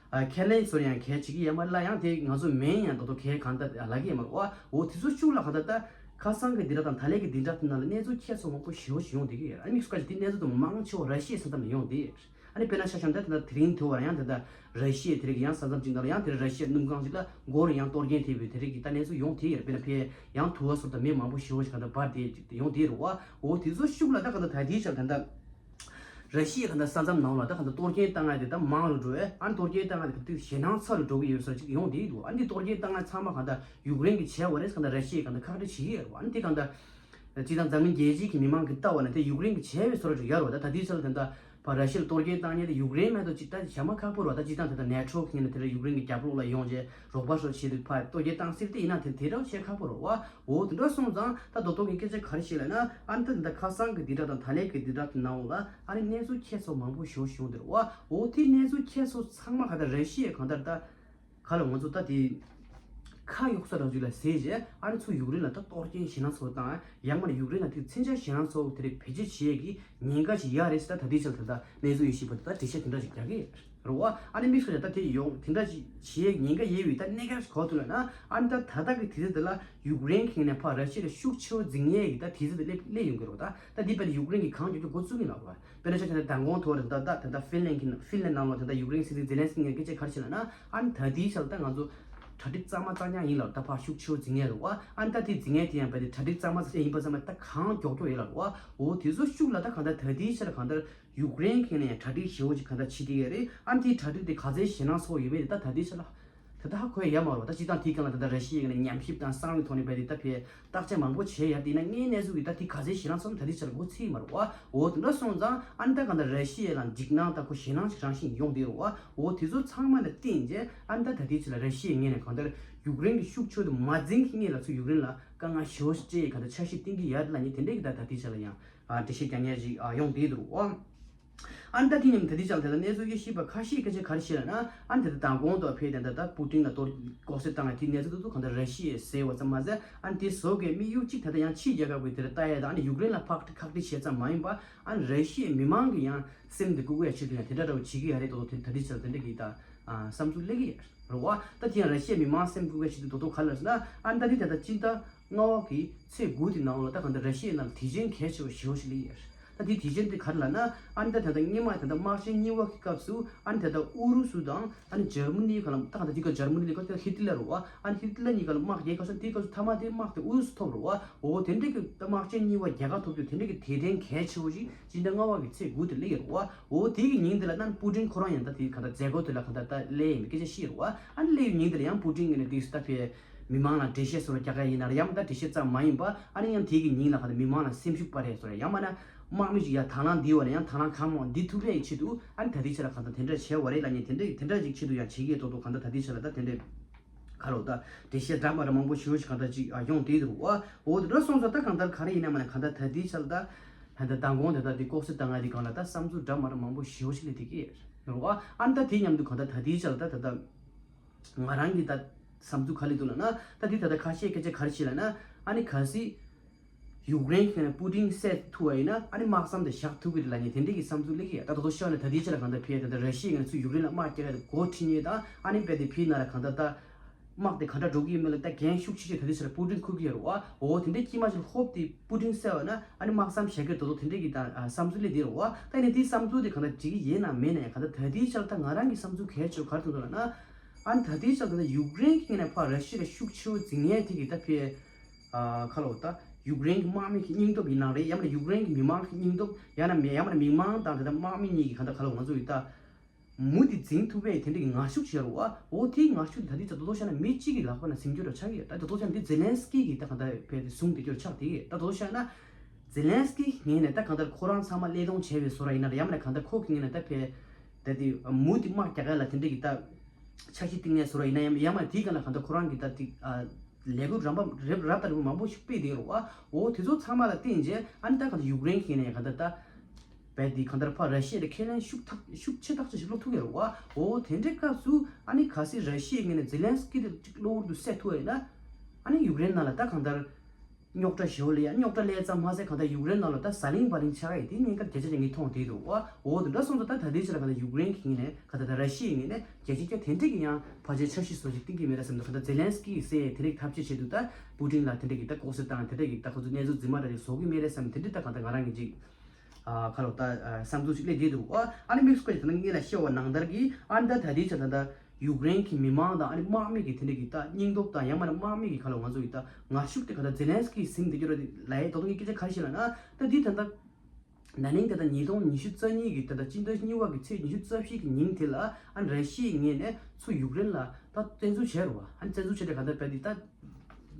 ཨ་ཁས་ལེན་བཟོ་ཡང་གལ་བྱེད་ཀྱི་ཡ་མ་རེད་ལ། ཡང་དེ་ང་ཚོ་མིན་ཡང་ད་དུང་གལ་གང་ལྟར་ལབ་ཀྱི་ཡ་མ་རེད་བ། འོ་དེ་ཚོ་ཤུགས་ལ་གང་ལྟར་ད་ཁ་སང་གི་བདུན་ཕྲག་དང་ད་ལན་གྱི་བདུན་ཕྲག་དེ་ནང་ལ་གནས་ཚུལ་ཁྱད་མཚར་མང་པོ་ཞེ་པོ་ཞིག་ཡོང་བསྡད་ཀྱི་ཡོད། ཨ་ནི་དམིགས་སུ་བཀར་ཅིག་དེ་གནས་ཚུལ་དེ་མང་ཆེ་བ་ར་ཤི་ཡའི་ས་མཚམས་ནས་ཡོང་བསྡད་ཡོད། ཨ་ནི་དཔེར་ན་ཆ་བཞག་ན་ད་ལྟ་དེ་རིང་དུ་བ་ཡང་ད་ལྟ་ར་ཤི་ཡའི་དེ་རིང་གི་ཡང་ས་མཚམས་གཅིག་ནང་ལ་ཡང་དེ་ར་ཤི་ཡའི་སྣུམ་ཁང་ཞིག་ལ་མགོ་རུ་ཡང་གཏོར་སྐྱོན་ཐེབས་པའི་དེ་རིང་གི་ད་གནས་ཚུལ་ཡོང་བསྡད་ཡོད་རེད། དཔེར་ན་ཕར་ཡང་དུ་བ་སོགས་དང་མི་མང་པོ་ཞེ་པོ་ཞིག་གང་ལྟར་འབར་བསྡད་ཅིག་ཡོང་བསྡད་རེད་བ། འོ་དེ་ཚོ་ཤུགས་ལ་ད་གང་ལྟར་ད་ལྟའི་ཆར་ད་ལྟ་ར་ཤི་ཡའི་གང་ལྟར་ས་མཚམས་ནང་ལ་ད་གང་ལྟར་གཏོར་སྐྱོན་བཏང་ཡ་དེ་ད་མང་རུ་འགྲོ་བས། ཨ་ནི་གཏོར་སྐྱོན་བཏང་ཡ་དེ་ག་དུས་ཞེད་སྣང་ཚ་རུ་འགྲོ་གི་ཡོད་ས་ཅིག་ཡོང་བསྡད་འདུག་ཨ་ནི་གཏོར་སྐྱོན་བཏང་ཡ་ཚང་མ་གང་ལྟར་ཡུཀ་རེན་གྱིས་བྱས་པ་རེད། གང་ལྟར་ར་ཤི་ཡས་གང་ལྟར་ཁག་དཀྲི་བྱེད་ཀྱི་ཡོད་རེད་བ། ཨ་ནི་དེ་གང་ལྟར། སྤྱིར་བཏང་འཛམ་གླིང་རྒྱལ་སྤྱི་གི་མི་མང་གིས་ལྟ་བ་ན་དེ་ཡུཀ་རེན་གྱིས་བྱས་པའི་བཟོ་འདྲ་ཅིག་ཡོད་རེད་བ། ད་ད་ལྟའི་ཆར་ལ་ད་ལྟ་ཕར་ར་ཤི་ཡ་ལ་གཏོར་སྐྱོན་བཏང་མཁན་དེ་ཡུཀ་རེན་མ་གཏོགས་ཅིག་ད་བྱ་མ་ཁག་པོ་རེད་བ། ད་སྤྱིར་བཏང་ད་ལྟ་ནེ་ཊོ་གི་ངོས་ནས་དེ་འདྲ་ཡུཀ་རེན་གྱི་རྒྱབ་ལོགས་ལ་ཡོང་བྱས་རོགས་པ་སོགས་བྱས་ཏེ་ཕར་གཏོར་སྐྱོན་བཏང་སྲིད་དེ་ཡིན་ན་དེ་དེ་འདྲ་བྱེད་ཁག་པོ་རེད་བ། འོ་དེ་འདྲ་སོང་ཙང་ད་རྡོག་རྡོག་གི་སྐད་ཆ་ག་རེ་བཤད་ལབ་ན། ཨ་ནི་ད་ད་ལྟ་ཁ་སང་གི་བདུན་ཕྲག་དང་ད་ལན་གྱི་བདུན་ཕྲག་གི་ནང་ལ་ཨ་ནི་གནས་ཚུལ་ཁྱད་མཚར་མང་པོ་ཞེ་པོ་ཞིག་ཡོང་བསྡད་རེད་བ། འོ་དེ་གནས་ཚུལ་ཁྱད་མཚར་ཚང་མ་གང་ལྟར་ར་ཤི་ཡས་གང་ལྟར་ད། ག་ལ་ང་ཚོ་ད་དེ་ཁ་གཡོག་ས་རང་བཞིན་ལ་ཟེར་བྱས། ཨ་ནི་ཚུར་ཡུཀ་རེན་ལ་ད་གཏོར་སྐྱོན་ཞེད་སྣང་ཚ་བོ་བཏང་། ཡང་མིན་ན་ཡུཀ་རེན་ལ་དེ་མཚོན་ཆ་ཞེད་སྣང་ཚ་བོ་དེ་རིགས་བེད་སྤྱོད་བྱེད་ཡས་ཀྱི་ཉེན་ཁ་ཞིག་ཡོད་རེད་ཟེར། ད་ད་ལྟའི་ཆར་ད་ལྟ་གནས་ཚུལ་ཡོད་བཞིན་པ་དེ་ད་འགྲེལ་བཤད་དེ་འདྲ་ཞིག་རྒྱག་གི་རེད་བ། ཨ་ནི་དམིགས་བསལ་ད་དེ་ཡོང་དེ་འདྲ་ཞིག་བྱེད་ཡས་ཉེན་ཁ་ཡོད་པའི་ད་གནད་འགག་ཞིག་གོ་ཐུབ་ལ་ན། ཨ་ནི་ད་ད་ལྟ་གི་དུས་ཚོད་དེ་ལ་ཡུཀ་རེན་གྱི་ངོས་ནས་ཕར་ར་ཤི་ཡ་ལ་ཤུགས་ཆེ་བོ་འཛིང་ཡས་ཀྱི་ད་དུས་ཚོད་དེ་སླེབས་སླེབས་ཡོང་གི་རེད་བ། ད་ད་འདི་བར་ཡུཀ་རེན་གྱིས་གང་མགྱོགས་མགྱོགས་འགོ་བཙུགས་ཀྱི་ཡིན་ལབ་རེད་བ། དཔེར་ན་ཆ་བཞག་ན་མདང་དགོང་ཐོག་རེ་ད་ད་ད་ད་ཧྥིན་ལན་གྱི་ཧྥིན་ལན་ནང་ལ་ད་ད་ཡུཀ་རེན་སྲིད་འཛིན་ཛེ་ལན་སི་ཀི་ངས་སྐད་ཆ་ག་རེ་བཤད་ལབ་ན། ཨ་ནི་ད་ལྟའི་ཆར་ད་ང་ཚོ་གྲ་སྒྲིག་གཙང་མ་གཙང་རྐྱང་ཡིན་ལབ། ད་ཕར་ཤུགས་ཆེ་བོ་འཛིང་ཡས་རེད་བ། ཨ་ནི་ད་དེ་འཛིང་ཡས་དེ་ཡང་བས་དེ་གྲ་སྒྲིག་གཙང་མ་གཙང་རྐྱང་ཡིན་པ་ཙམ་མ་ད་གང་མགྱོགས་མགྱོགས་ཡིན་ལབ་རེད་བ། འོ་དེ་ཚོ་ཤུགས་ལ་ད་གང་ལྟར་ད་ལྟའི་ཆར་གང་ལྟར་ཡུཀ་རེན་གྱི་ངོས་ནས་ཡང་གྲ་སྒྲིག་ཞེ་པོ་ཅིག་གང་ལྟར་བྱེད་བསྡད་ཡོད་རེད། ཨ་ནི་དེའི་གྲ་སྒྲིག་དེ་ག་ཚད་ཞེད་སྣང་ཚ་བོ་ཡོད་པས་དེ་ད་ད་ལྟའི་ཆར་ལ་ད་ལྟ་ཧ་གོ་ཡ་ཡོད་མ་རེད་བ། ད་སྤྱིར་བཏང་དེའི་སྒང་ལ་ད་ལྟ་ར་ཤི་ཡའི་ངོས་ནས་ཉམས་ཞིབ་དང་གསང་བའི་ཐོག་ནས་བས་དེ་ད་ཕར་བརྟག་དཔྱད་མང་པོ་བྱས་ཡ་དེ་ཡིན་ན་དངོས་གནས་ཚུལ་གྱི་ད་དེ་ག་ཚད་ཞེད་སྣང་ཚ་བོ་ད་ལྟའི་ཆར་གོ་ཚད་ཡོད་མ་རེད་བ། འོ་དེ་འདྲ་སོང་ཙང་ཨ་ནི་ད་གང་ལྟར་ར་ཤི་ཡ་ལ་འཇིགས་སྣང་ད་ཁོ་ཞེད་སྣང་ཞིག་རང་བཞིན་ཡོང་བསྡད་རེད་བ། འོ་དེ་ཚོ་ཚང་མ་ལ་བརྟེན་བྱས་ཨ་ནི་ད་ད་ལྟའི་ཆར་ལ་ར་ཤི་ཡའི་ངོས་ནས་གང་ལྟར་ཡུཀ་རེན་གྱི་ཤུགས་ཆེ་བོ་དེ་མ་འཛིང་གི་སྔོན་ལ་ཚུར་ཡུཀ་རེན་ལ་དཀའ་ངལ་ཞེ་པོ་ཞིག་སྤྲད་ཡས་གང་ལྟར་འཆར་གཞི་བཏིང་གི་ཡོད་རེད་ལབ་མཁན་དེ་འདྲས་ཀྱི་ད་ད་ལྟའི་ཆར་ལ་ཡང་ཨ་འགྲེལ་བཤད་རྒྱག་མཁན་ཞིག་ཨ་ཡོང་བསྡད་འདུག་ཨ། ཨ་ནི་ད་དེ་མཉམ་ད་ལྟའི་ཆར་ལ་ད་ལྟ་གནས་ཚུལ་གྱི་ཤེས་པ་ཁ་ཤས་སྐད་ཆ་ག་རེ་བཤད་ལབ་ན། ཨ་ནི་ད་ལྟ་མདང་དགོང་དུ་ཕར་ད་ལྟ་ད་པུ་ཏིན་ལ་གཏོར་ལྐོག་གསོད་བཏང་བའི་དེའི་གནས་ཚུལ་དེ་ཚོ་གང་ལྟར་ར་ཤི་ཡས་ཟེར་བ་ཙམ་མ་ཟད། ཨ་ནི་དེ་བཟོ་མཁན་དམིགས་ཡུལ་གཅིག་ད་ལྟ་ཡང་ཕྱིའི་རྒྱལ་ཁབ་ཀྱིས་དེར་ལྟ་ཡས་དང་། ཨ་ནི་ཡུཀ་རེན་ལ་ཕར་ཁག་དཀྲི་བྱས་ཙམ་མ་ཡིན་པ། ཨ་ནི་ར་ཤི་ཡའི་མི་མང་གི་ཡང་སེམས་དེ་བཀུག་ཡ་ཆེད་དུ་ཡང་དེ་འདྲ་འདྲ་བོ་བྱེད་ཀྱི་ཡོད་རེད་དོ། དེ་ད་ལྟའི་ཆར་དེ་འདྲ་གི་ད་ཨ་བསམ་ཚུལ་སླེབས་ཀྱི་ཡོད་རེད་བ། ད་དེ་ཡང་ར་ཤི་ཡའི་མི་མང་སེམས་བཀུག་ཡ་ཆེད་དུ་དོ་དོ་ག་རེ་ལབ་ཟེར་ན། ཨ་ནི་ད་དེ་ད་ལྟ་སྤྱི་ཟླ་ལྔ་པ་གི་ཚེས་དགུ་དེ་ནང་ལ་ད་གང་ལྟར་ར་ཤི་ཡའི་ནང་ལ་དེ་བཞིན་གལ་ཆེ་བ་ཞེ་པོ་ཞིག་སླེབས་ཡོད་རེད། ད་དེ་དེ་བཞིན་དེ་ག་རེ་ལབ་ན། ཨ་ནི་ད་ད་ལྟ་སྔོན་མ་ད་ལྟ་དམག་ཆེན་གཉིས་པ་གི་སྐབས་སུ་ཨ་ནི་ད་ལྟ་ཨུ་རུ་སུ་དང་ཨ་ནི་འཇར་མ་ནི་ག་ལ་ད་གང་ལྟར་དེ་ག་འཇར་མ་ནི་ལ་ག་ད་ཧི་ཏི་ལར་རེད་བ། ཨ་ནི་ཧི་ཏི་ལར་གཉིས་ཀ་ལ་དམག་རྒྱག་ག་སོང་། དེའི་སྐབས་སུ་མཐའ་མ་དེ་དམག་དེ་ཨུ་རུ་སུ་ཐོབ་རེད་བ། འོ་དེ་འདྲ་གི་ད་དམག་ཆེན་གཉིས་པ་རྒྱལ་ཁ་ཐོབ་རྒྱུ་དེ་འདྲ་གི་དེ་དོན་གལ་ཆེ་བོ་ཞིག་སྤྱི་ཟླ་ལྔ་པ་གི་ཚེས་དགུ་དེ་སླེབས་ཡོད་རེད་བ། འོ་དེ་གི་ཉིན་དེ་ལ་ད་པུ་ཏིན་ཁོ་རང་ཡང་ད་དེ་ག་ད་མཛད་སྒོ་དེ་ལ་ག་ད་ད་སླེབས་ཡིན་པའི་སྐད་ཆ་བཤད་ཡོད་རེད་བ། ཨ་ནི་སླེབས་ཡོད་ཉིན་དེ་ལ་ཡང་པུ་ཏིན་གི་ནས་དེ་སུ་ད་ཕར་མི་མང་ལ་འགྲེལ་བཤད་བཟོ་འདྲ་རྒྱག་ག་ཡིན་ན་རེད། ཡང་མིན་ད་འགྲེལ་བཤད་ཙམ་མ་ཡིན་པ། ཨ་ནི་ཡང་དེ་གི་ཉིན་ལ་ག་ད་མི་མང་ལ་སེམས་ཤུགས་སྤར་ཡས་བཟོ་འདྲ། ཡང་མིན་ན་དམག་མི་ཞིག་ཡར་དང་བླངས་བསྡད་པ་ན་ཡང་དང་བླངས་གང་མང་འདི་ཐུབ་ཡས་ཆེད་དུ་ཨ་ནི་ད་ལྟའི་ཆ་ལ་ག་ད་དེ་འདྲ་བྱས་པ་རེད་ལབ་མཁན་དེ་འདྲ་དེ་འདྲ་ཅིག་ཆེད་དུ་ཡང་བྱེད་ཀྱི་ཡོད་མདོག་མདོག་ག་ད་ད་ལྟའི་ཆ་ལ་ད་དེ་འདྲ་ག་རེ་ད་འགྲེལ་བཤད་འདྲ་མ་འདྲ་མང་པོ་ཞེ་པོ་ཞིག་ག་ད་ཅིག་ཡོང་བསྡད་འདུག་བ། འོ་དེ་འདྲ་སོང་ཙང་ད་གང་ལྟར་ག་རེ་ཡིན་ན་མ་ན་ག་ད་ད་ལྟའི་ཆ་ལ་ད་ད་ད་མདང་དགོང་དེ་ད་དེ་ལྐོག་གསོད་བཏང་ཡ་དེ་སྒང་ལ་ད་བསམ་ཚུལ་འདྲ་མ་འདྲ་མང་པོ་ཞེ་པོ་ཞིག་སླེབས་བསྡད་ཀྱི་ཡོད་རེད་བ། ཨ་ནི་ད་དེ་མཉམ་དུ་གང་ལྟར་ད་ལྟའི་ཆ་ལ་ད་ད་ད་ང་རང་གི་ད་བསམ་ཚུལ་ག་རེ་འདུག་ལབ་ན། ད་དེ་ད་ལྟ་ཁ་ཤས་སྐད་ཆ་ག་རེ་བཤད་ལབ་ན། ཨ་ནི་གལ་སྲིད་ཡུཀ་རེན་གྱི་ནས་པུ་ཏིན་བསད་ཐུབ་པ་ཡིན་ན་ཨ་ནི་དམག་མཚམས་དེ་བཞག་ཐུབ་ཀྱི་རེད་ལབ་མཁན་དེ་འདྲ་གི་བསམ་ཚུལ་སླེབས་ཀྱི་ཡོད། ད་ད་དུང་ཤོད་ནས་ད་ལྟའི་ཆ་ལ་གང་ལྟར་ཕར་ད་ལྟ་ར་ཤི་ཡའི་ངོས་ནས་ཚུར་ཡུཀ་རེན་ལ་དམག་རྒྱག་ཡ་དེ་འགོ་ཁྲིད་མཁན་དང་། ཨ་ནི་རྦད་དེ་ཕར་ནང་ལ་གང་ལྟར་ད་དམག་དེ་ག་འདྲ་འགྲོ་གི་ཡོད་མེད་ལ་ད་འགན་ཤུགས་ཆེ་ཆེ་ད་ལྟའི་ཆ་ལ་པུ་ཏིན་འཁུར་གྱི་ཡོད་རེད་བ། འོ་དེ་འདྲའི་དཀྱིལ་མ་ཞིག་ལ་ཧོབ་སྟེ་པུ་ཏིན་བསད་པ་ན་ཨ་ནི་དམག་མཚམས་བཞག་གི་རེད་དོ་དོ་དེ་འདྲ་གི་ད་ཨ་བསམ་ཚུལ་སླེབས་བསྡད་རེད་བ། ད་ཡིན་ནའི་དེའི་བསམ་ཚུལ་དེ་གང་ལྟར་འགྲིག་གི་ཡིན་ནམ་མིན་ནའི་གང་ལྟར་ད་ལྟའི་ཆ་ལ་ད་ང་རང་གི་བསམ་ཚུལ་གལ་ཆེ་བ་ག་རེ་མཐོང་འདུག་ལབ་ན། ཨ་ནི་ད་ལྟའི་ཆ་ལ་ད་ལྟ་ཡུཀ་རེན་གྱི་ངོས་ནས་ཕར་ར་ཤི་ཡ་ལ་ཤུགས་ཆེ་བོ་འཛིང་ཡས་དེ་གི་ད་ཕར་ཨ་ག་ལབ་དགོས། ད་ ཡུཀ་རེན་གྱི་དམག་མི་གི་སྙིང་སྟོབས་ཡིན་ནའང་རེད། ཡང་མིན་ན་ཡུཀ་རེན་གྱི་མི་མང་གི་སྙིང་སྟོབས། ཡང་ན་མི་ཡང་མིན་ན་མི་མང་དང་དེ་ལྟར་དམག་མི་གཉིས་ཀྱི་གང་ལྟར་ག་ལ་ང་ཚོ་ཡིན་ད། མུ་མཐུད་འཛིང་ཐུབ་པའི་དེ་འདྲ་གི་ངར་ཤུགས་ཤར་བ། འོ་དེའི་ངར་ཤུགས་དེ་ད་ལྟའི་ཆ་ད་དུང་བཤད་ན་མི་གཅིག་གི་ལག་པ་ན་ཟིན་རྒྱུ་ར་ཆགས་ཀྱི་ཡོད། ད་ད་དུང་བཤད་ན་དེ་ཛེ་ལན་སི་ཀི་གི་ད་གང་ལྟར་བས་དེ་བཟུང་བསྡད་རྒྱུ་ར་ཆགས་བསྡད་ཀྱི་ཡོད། ད་ད་དུང་བཤད་ན་ཛེ་ལན་སི་ཀི་ངོས་ནས་ད་གང་ལྟར་ཁོ་རང་ཚང་མ་སླད་གཏོང་བྱས་པའི་བཟོ་འདྲ་ཡིན་ན་ར། ཡང་མིན་ན་གང་ལྟར་ཁོ་གི་ངོས་ནས་ད་བས་ད་དེ་མུ་མཐུད་དམག་རྒྱག་ཡ་ལ་དེ་འདྲ་གི་ད་འཆར་གཞི་བཏིང་ནས་བཟོ་འདྲ་ཡིན་ན། ཡང་ཡང་མིན་ན་དེའི་སྒང་ལ་གང་ལྟར་ཁོ་རང་གི་ད་དེ་ཨ་ལས་འགུལ་རབ་རབ་རབ་དང་རིམ་པ་མང་པོ་ཞིག་སྤེལ་བསྡད་ཡོད་རེད་བ། འོ་དེ་ཚོ་ཚང་མ་ལ་བརྟེན་རྗེས་ཨ་ནི་ད་གང་ལྟར་ཡུཀ་རེན་གྱི་ངོས་ནས་གང་ལྟར་ད། བས་དེ་གང་ལྟར་ཕར་ར་ཤི་ཡ་དེ་ཁས་ལེན་ཤུགས་ཐག་ཤུགས་ཆེ་ཐག་ཆོད་ཞིག་སློག་ཐུབ་ཀྱི་རེད་བ། འོ་དེ་འདྲའི་སྐབས་སུ་ཨ་ནི་གལ་སྲིད་ར་ཤི་ཡའི་ངོས་ནས་ཛེ་ལན་སི་ཀི་དེ་གཅིག་གློ་བུར་དུ་བསད་ཐུབ་པ་ཡིན་ན། ཨ་ནི་ཡུཀ་རེན་ནང་ལ་ད་གང་ལྟར་རྙོག་དྲ་ཞེ་པོ་སླེབས་ཡ། རྙོག་དྲ་སླེབས་ཙམ་མ་ཟད་གང་ལྟར་ཡུཀ་རེན་ནང་ལ་ད་ཟ་ལིང་བ་ལིང་ཆགས་ཡ་དེ་ཉེན་ཁ་བརྒྱ་ཆ་བརྒྱ་ངས་མཐོང་བསྡད་འདུག་བ། འོ་དེ་འདྲ་སོང་ཙང་ད་ད་ལྟའི་ཆར་ལ་གང་ལྟར་ཡུཀ་རེན་གྱི་ངོས་ནས་གང་ལྟར་ད་ར་ཤི་ཡའི་ངོས་ནས་བརྒྱ་ཆ་བརྒྱ་དེ་འདྲ་གི་ཡང་ཕལ་ཆེར་འཆར་གཞི་བཟོ་ཞིག་བཏིང་གི་མེད་རེད་བསམ་འདུག་གང་ལྟར་ཛེ་ལན་སི་ཀི་ཡིས་བསད་ཡ་དེ་རིགས་ཐབས་ཇུས་བྱེད་དུས་ད་པུ་ཏིན་ལ་དེ་འདྲ་གི་ད་ལྐོག་གསོད་བཏང་། དེ་འདྲ་གི་ད་ཁོ་ཚོ་གནས་ཚུལ་རྫུན་མ་འདྲ་ཞིག་བཟོ་གི་མེད་རེད་བསམ། དེ་འདྲ་ད་གང་ལྟར་ང་རང་གི་ཅིག་ཨ་ཁ་ལོ་ད་ཨ་བསམ་ཚུལ་ཞིག་སླེབས་བསྡད་འདུག་ཨ་ནི་དམིགས་སུ་བཀར་ཏེ་ད་ནི་སྔོན་ལ་བཤད་པ་ནང་ལྟར་གྱི་ཨ་ནི་ད་ད་ལྟའི་ཆར་ད་ལྟ་ཡུཀ་རེན་གྱི་མི་མང་དང་ཨ་ནི་དམག་མི་གི་དེ་འདྲ་གི་ད་སྙིང་སྟོབས་དང་ཡང་མིན་ན་དམག་མི་གི་ཁ་ལོ་ང་ཚོ་གི་ད་ངར་ཤུགས་དེ་ག་ད་ཛེ་ལན་སི་ཀི་ཟིན་བསྡད་རྒྱུ་རེད་ལབ་ཡ་ད་དུང་གི་སྐད་ཆ་ག་རེ་བཤད་ལབ་ན། ད་འདི་ད་ལྟ་ན་ནིང་ད་ལྟ་ཉིས་སྟོང་ཉི་ཤུ་རྩ་གཉིས་ཀྱི་ད་ལྟ་སྤྱི་ཟླ་གཉིས་པ་གི་ཚེས་ཉི་ཤུ་རྩ་བཞི་གི་ཉིན་དེ་ལ་ཨ་ནི་ར་ཤི་ཡའི་ངོས་ནས་ཚུར་ཡུཀ་རེན་ལ་ད་བཙན་འཛུལ་བྱས་རེད་བ། ཨ་ནི་བཙན་འཛུལ་བྱས་ཏེ་ག་ད་བས་འདི་ད།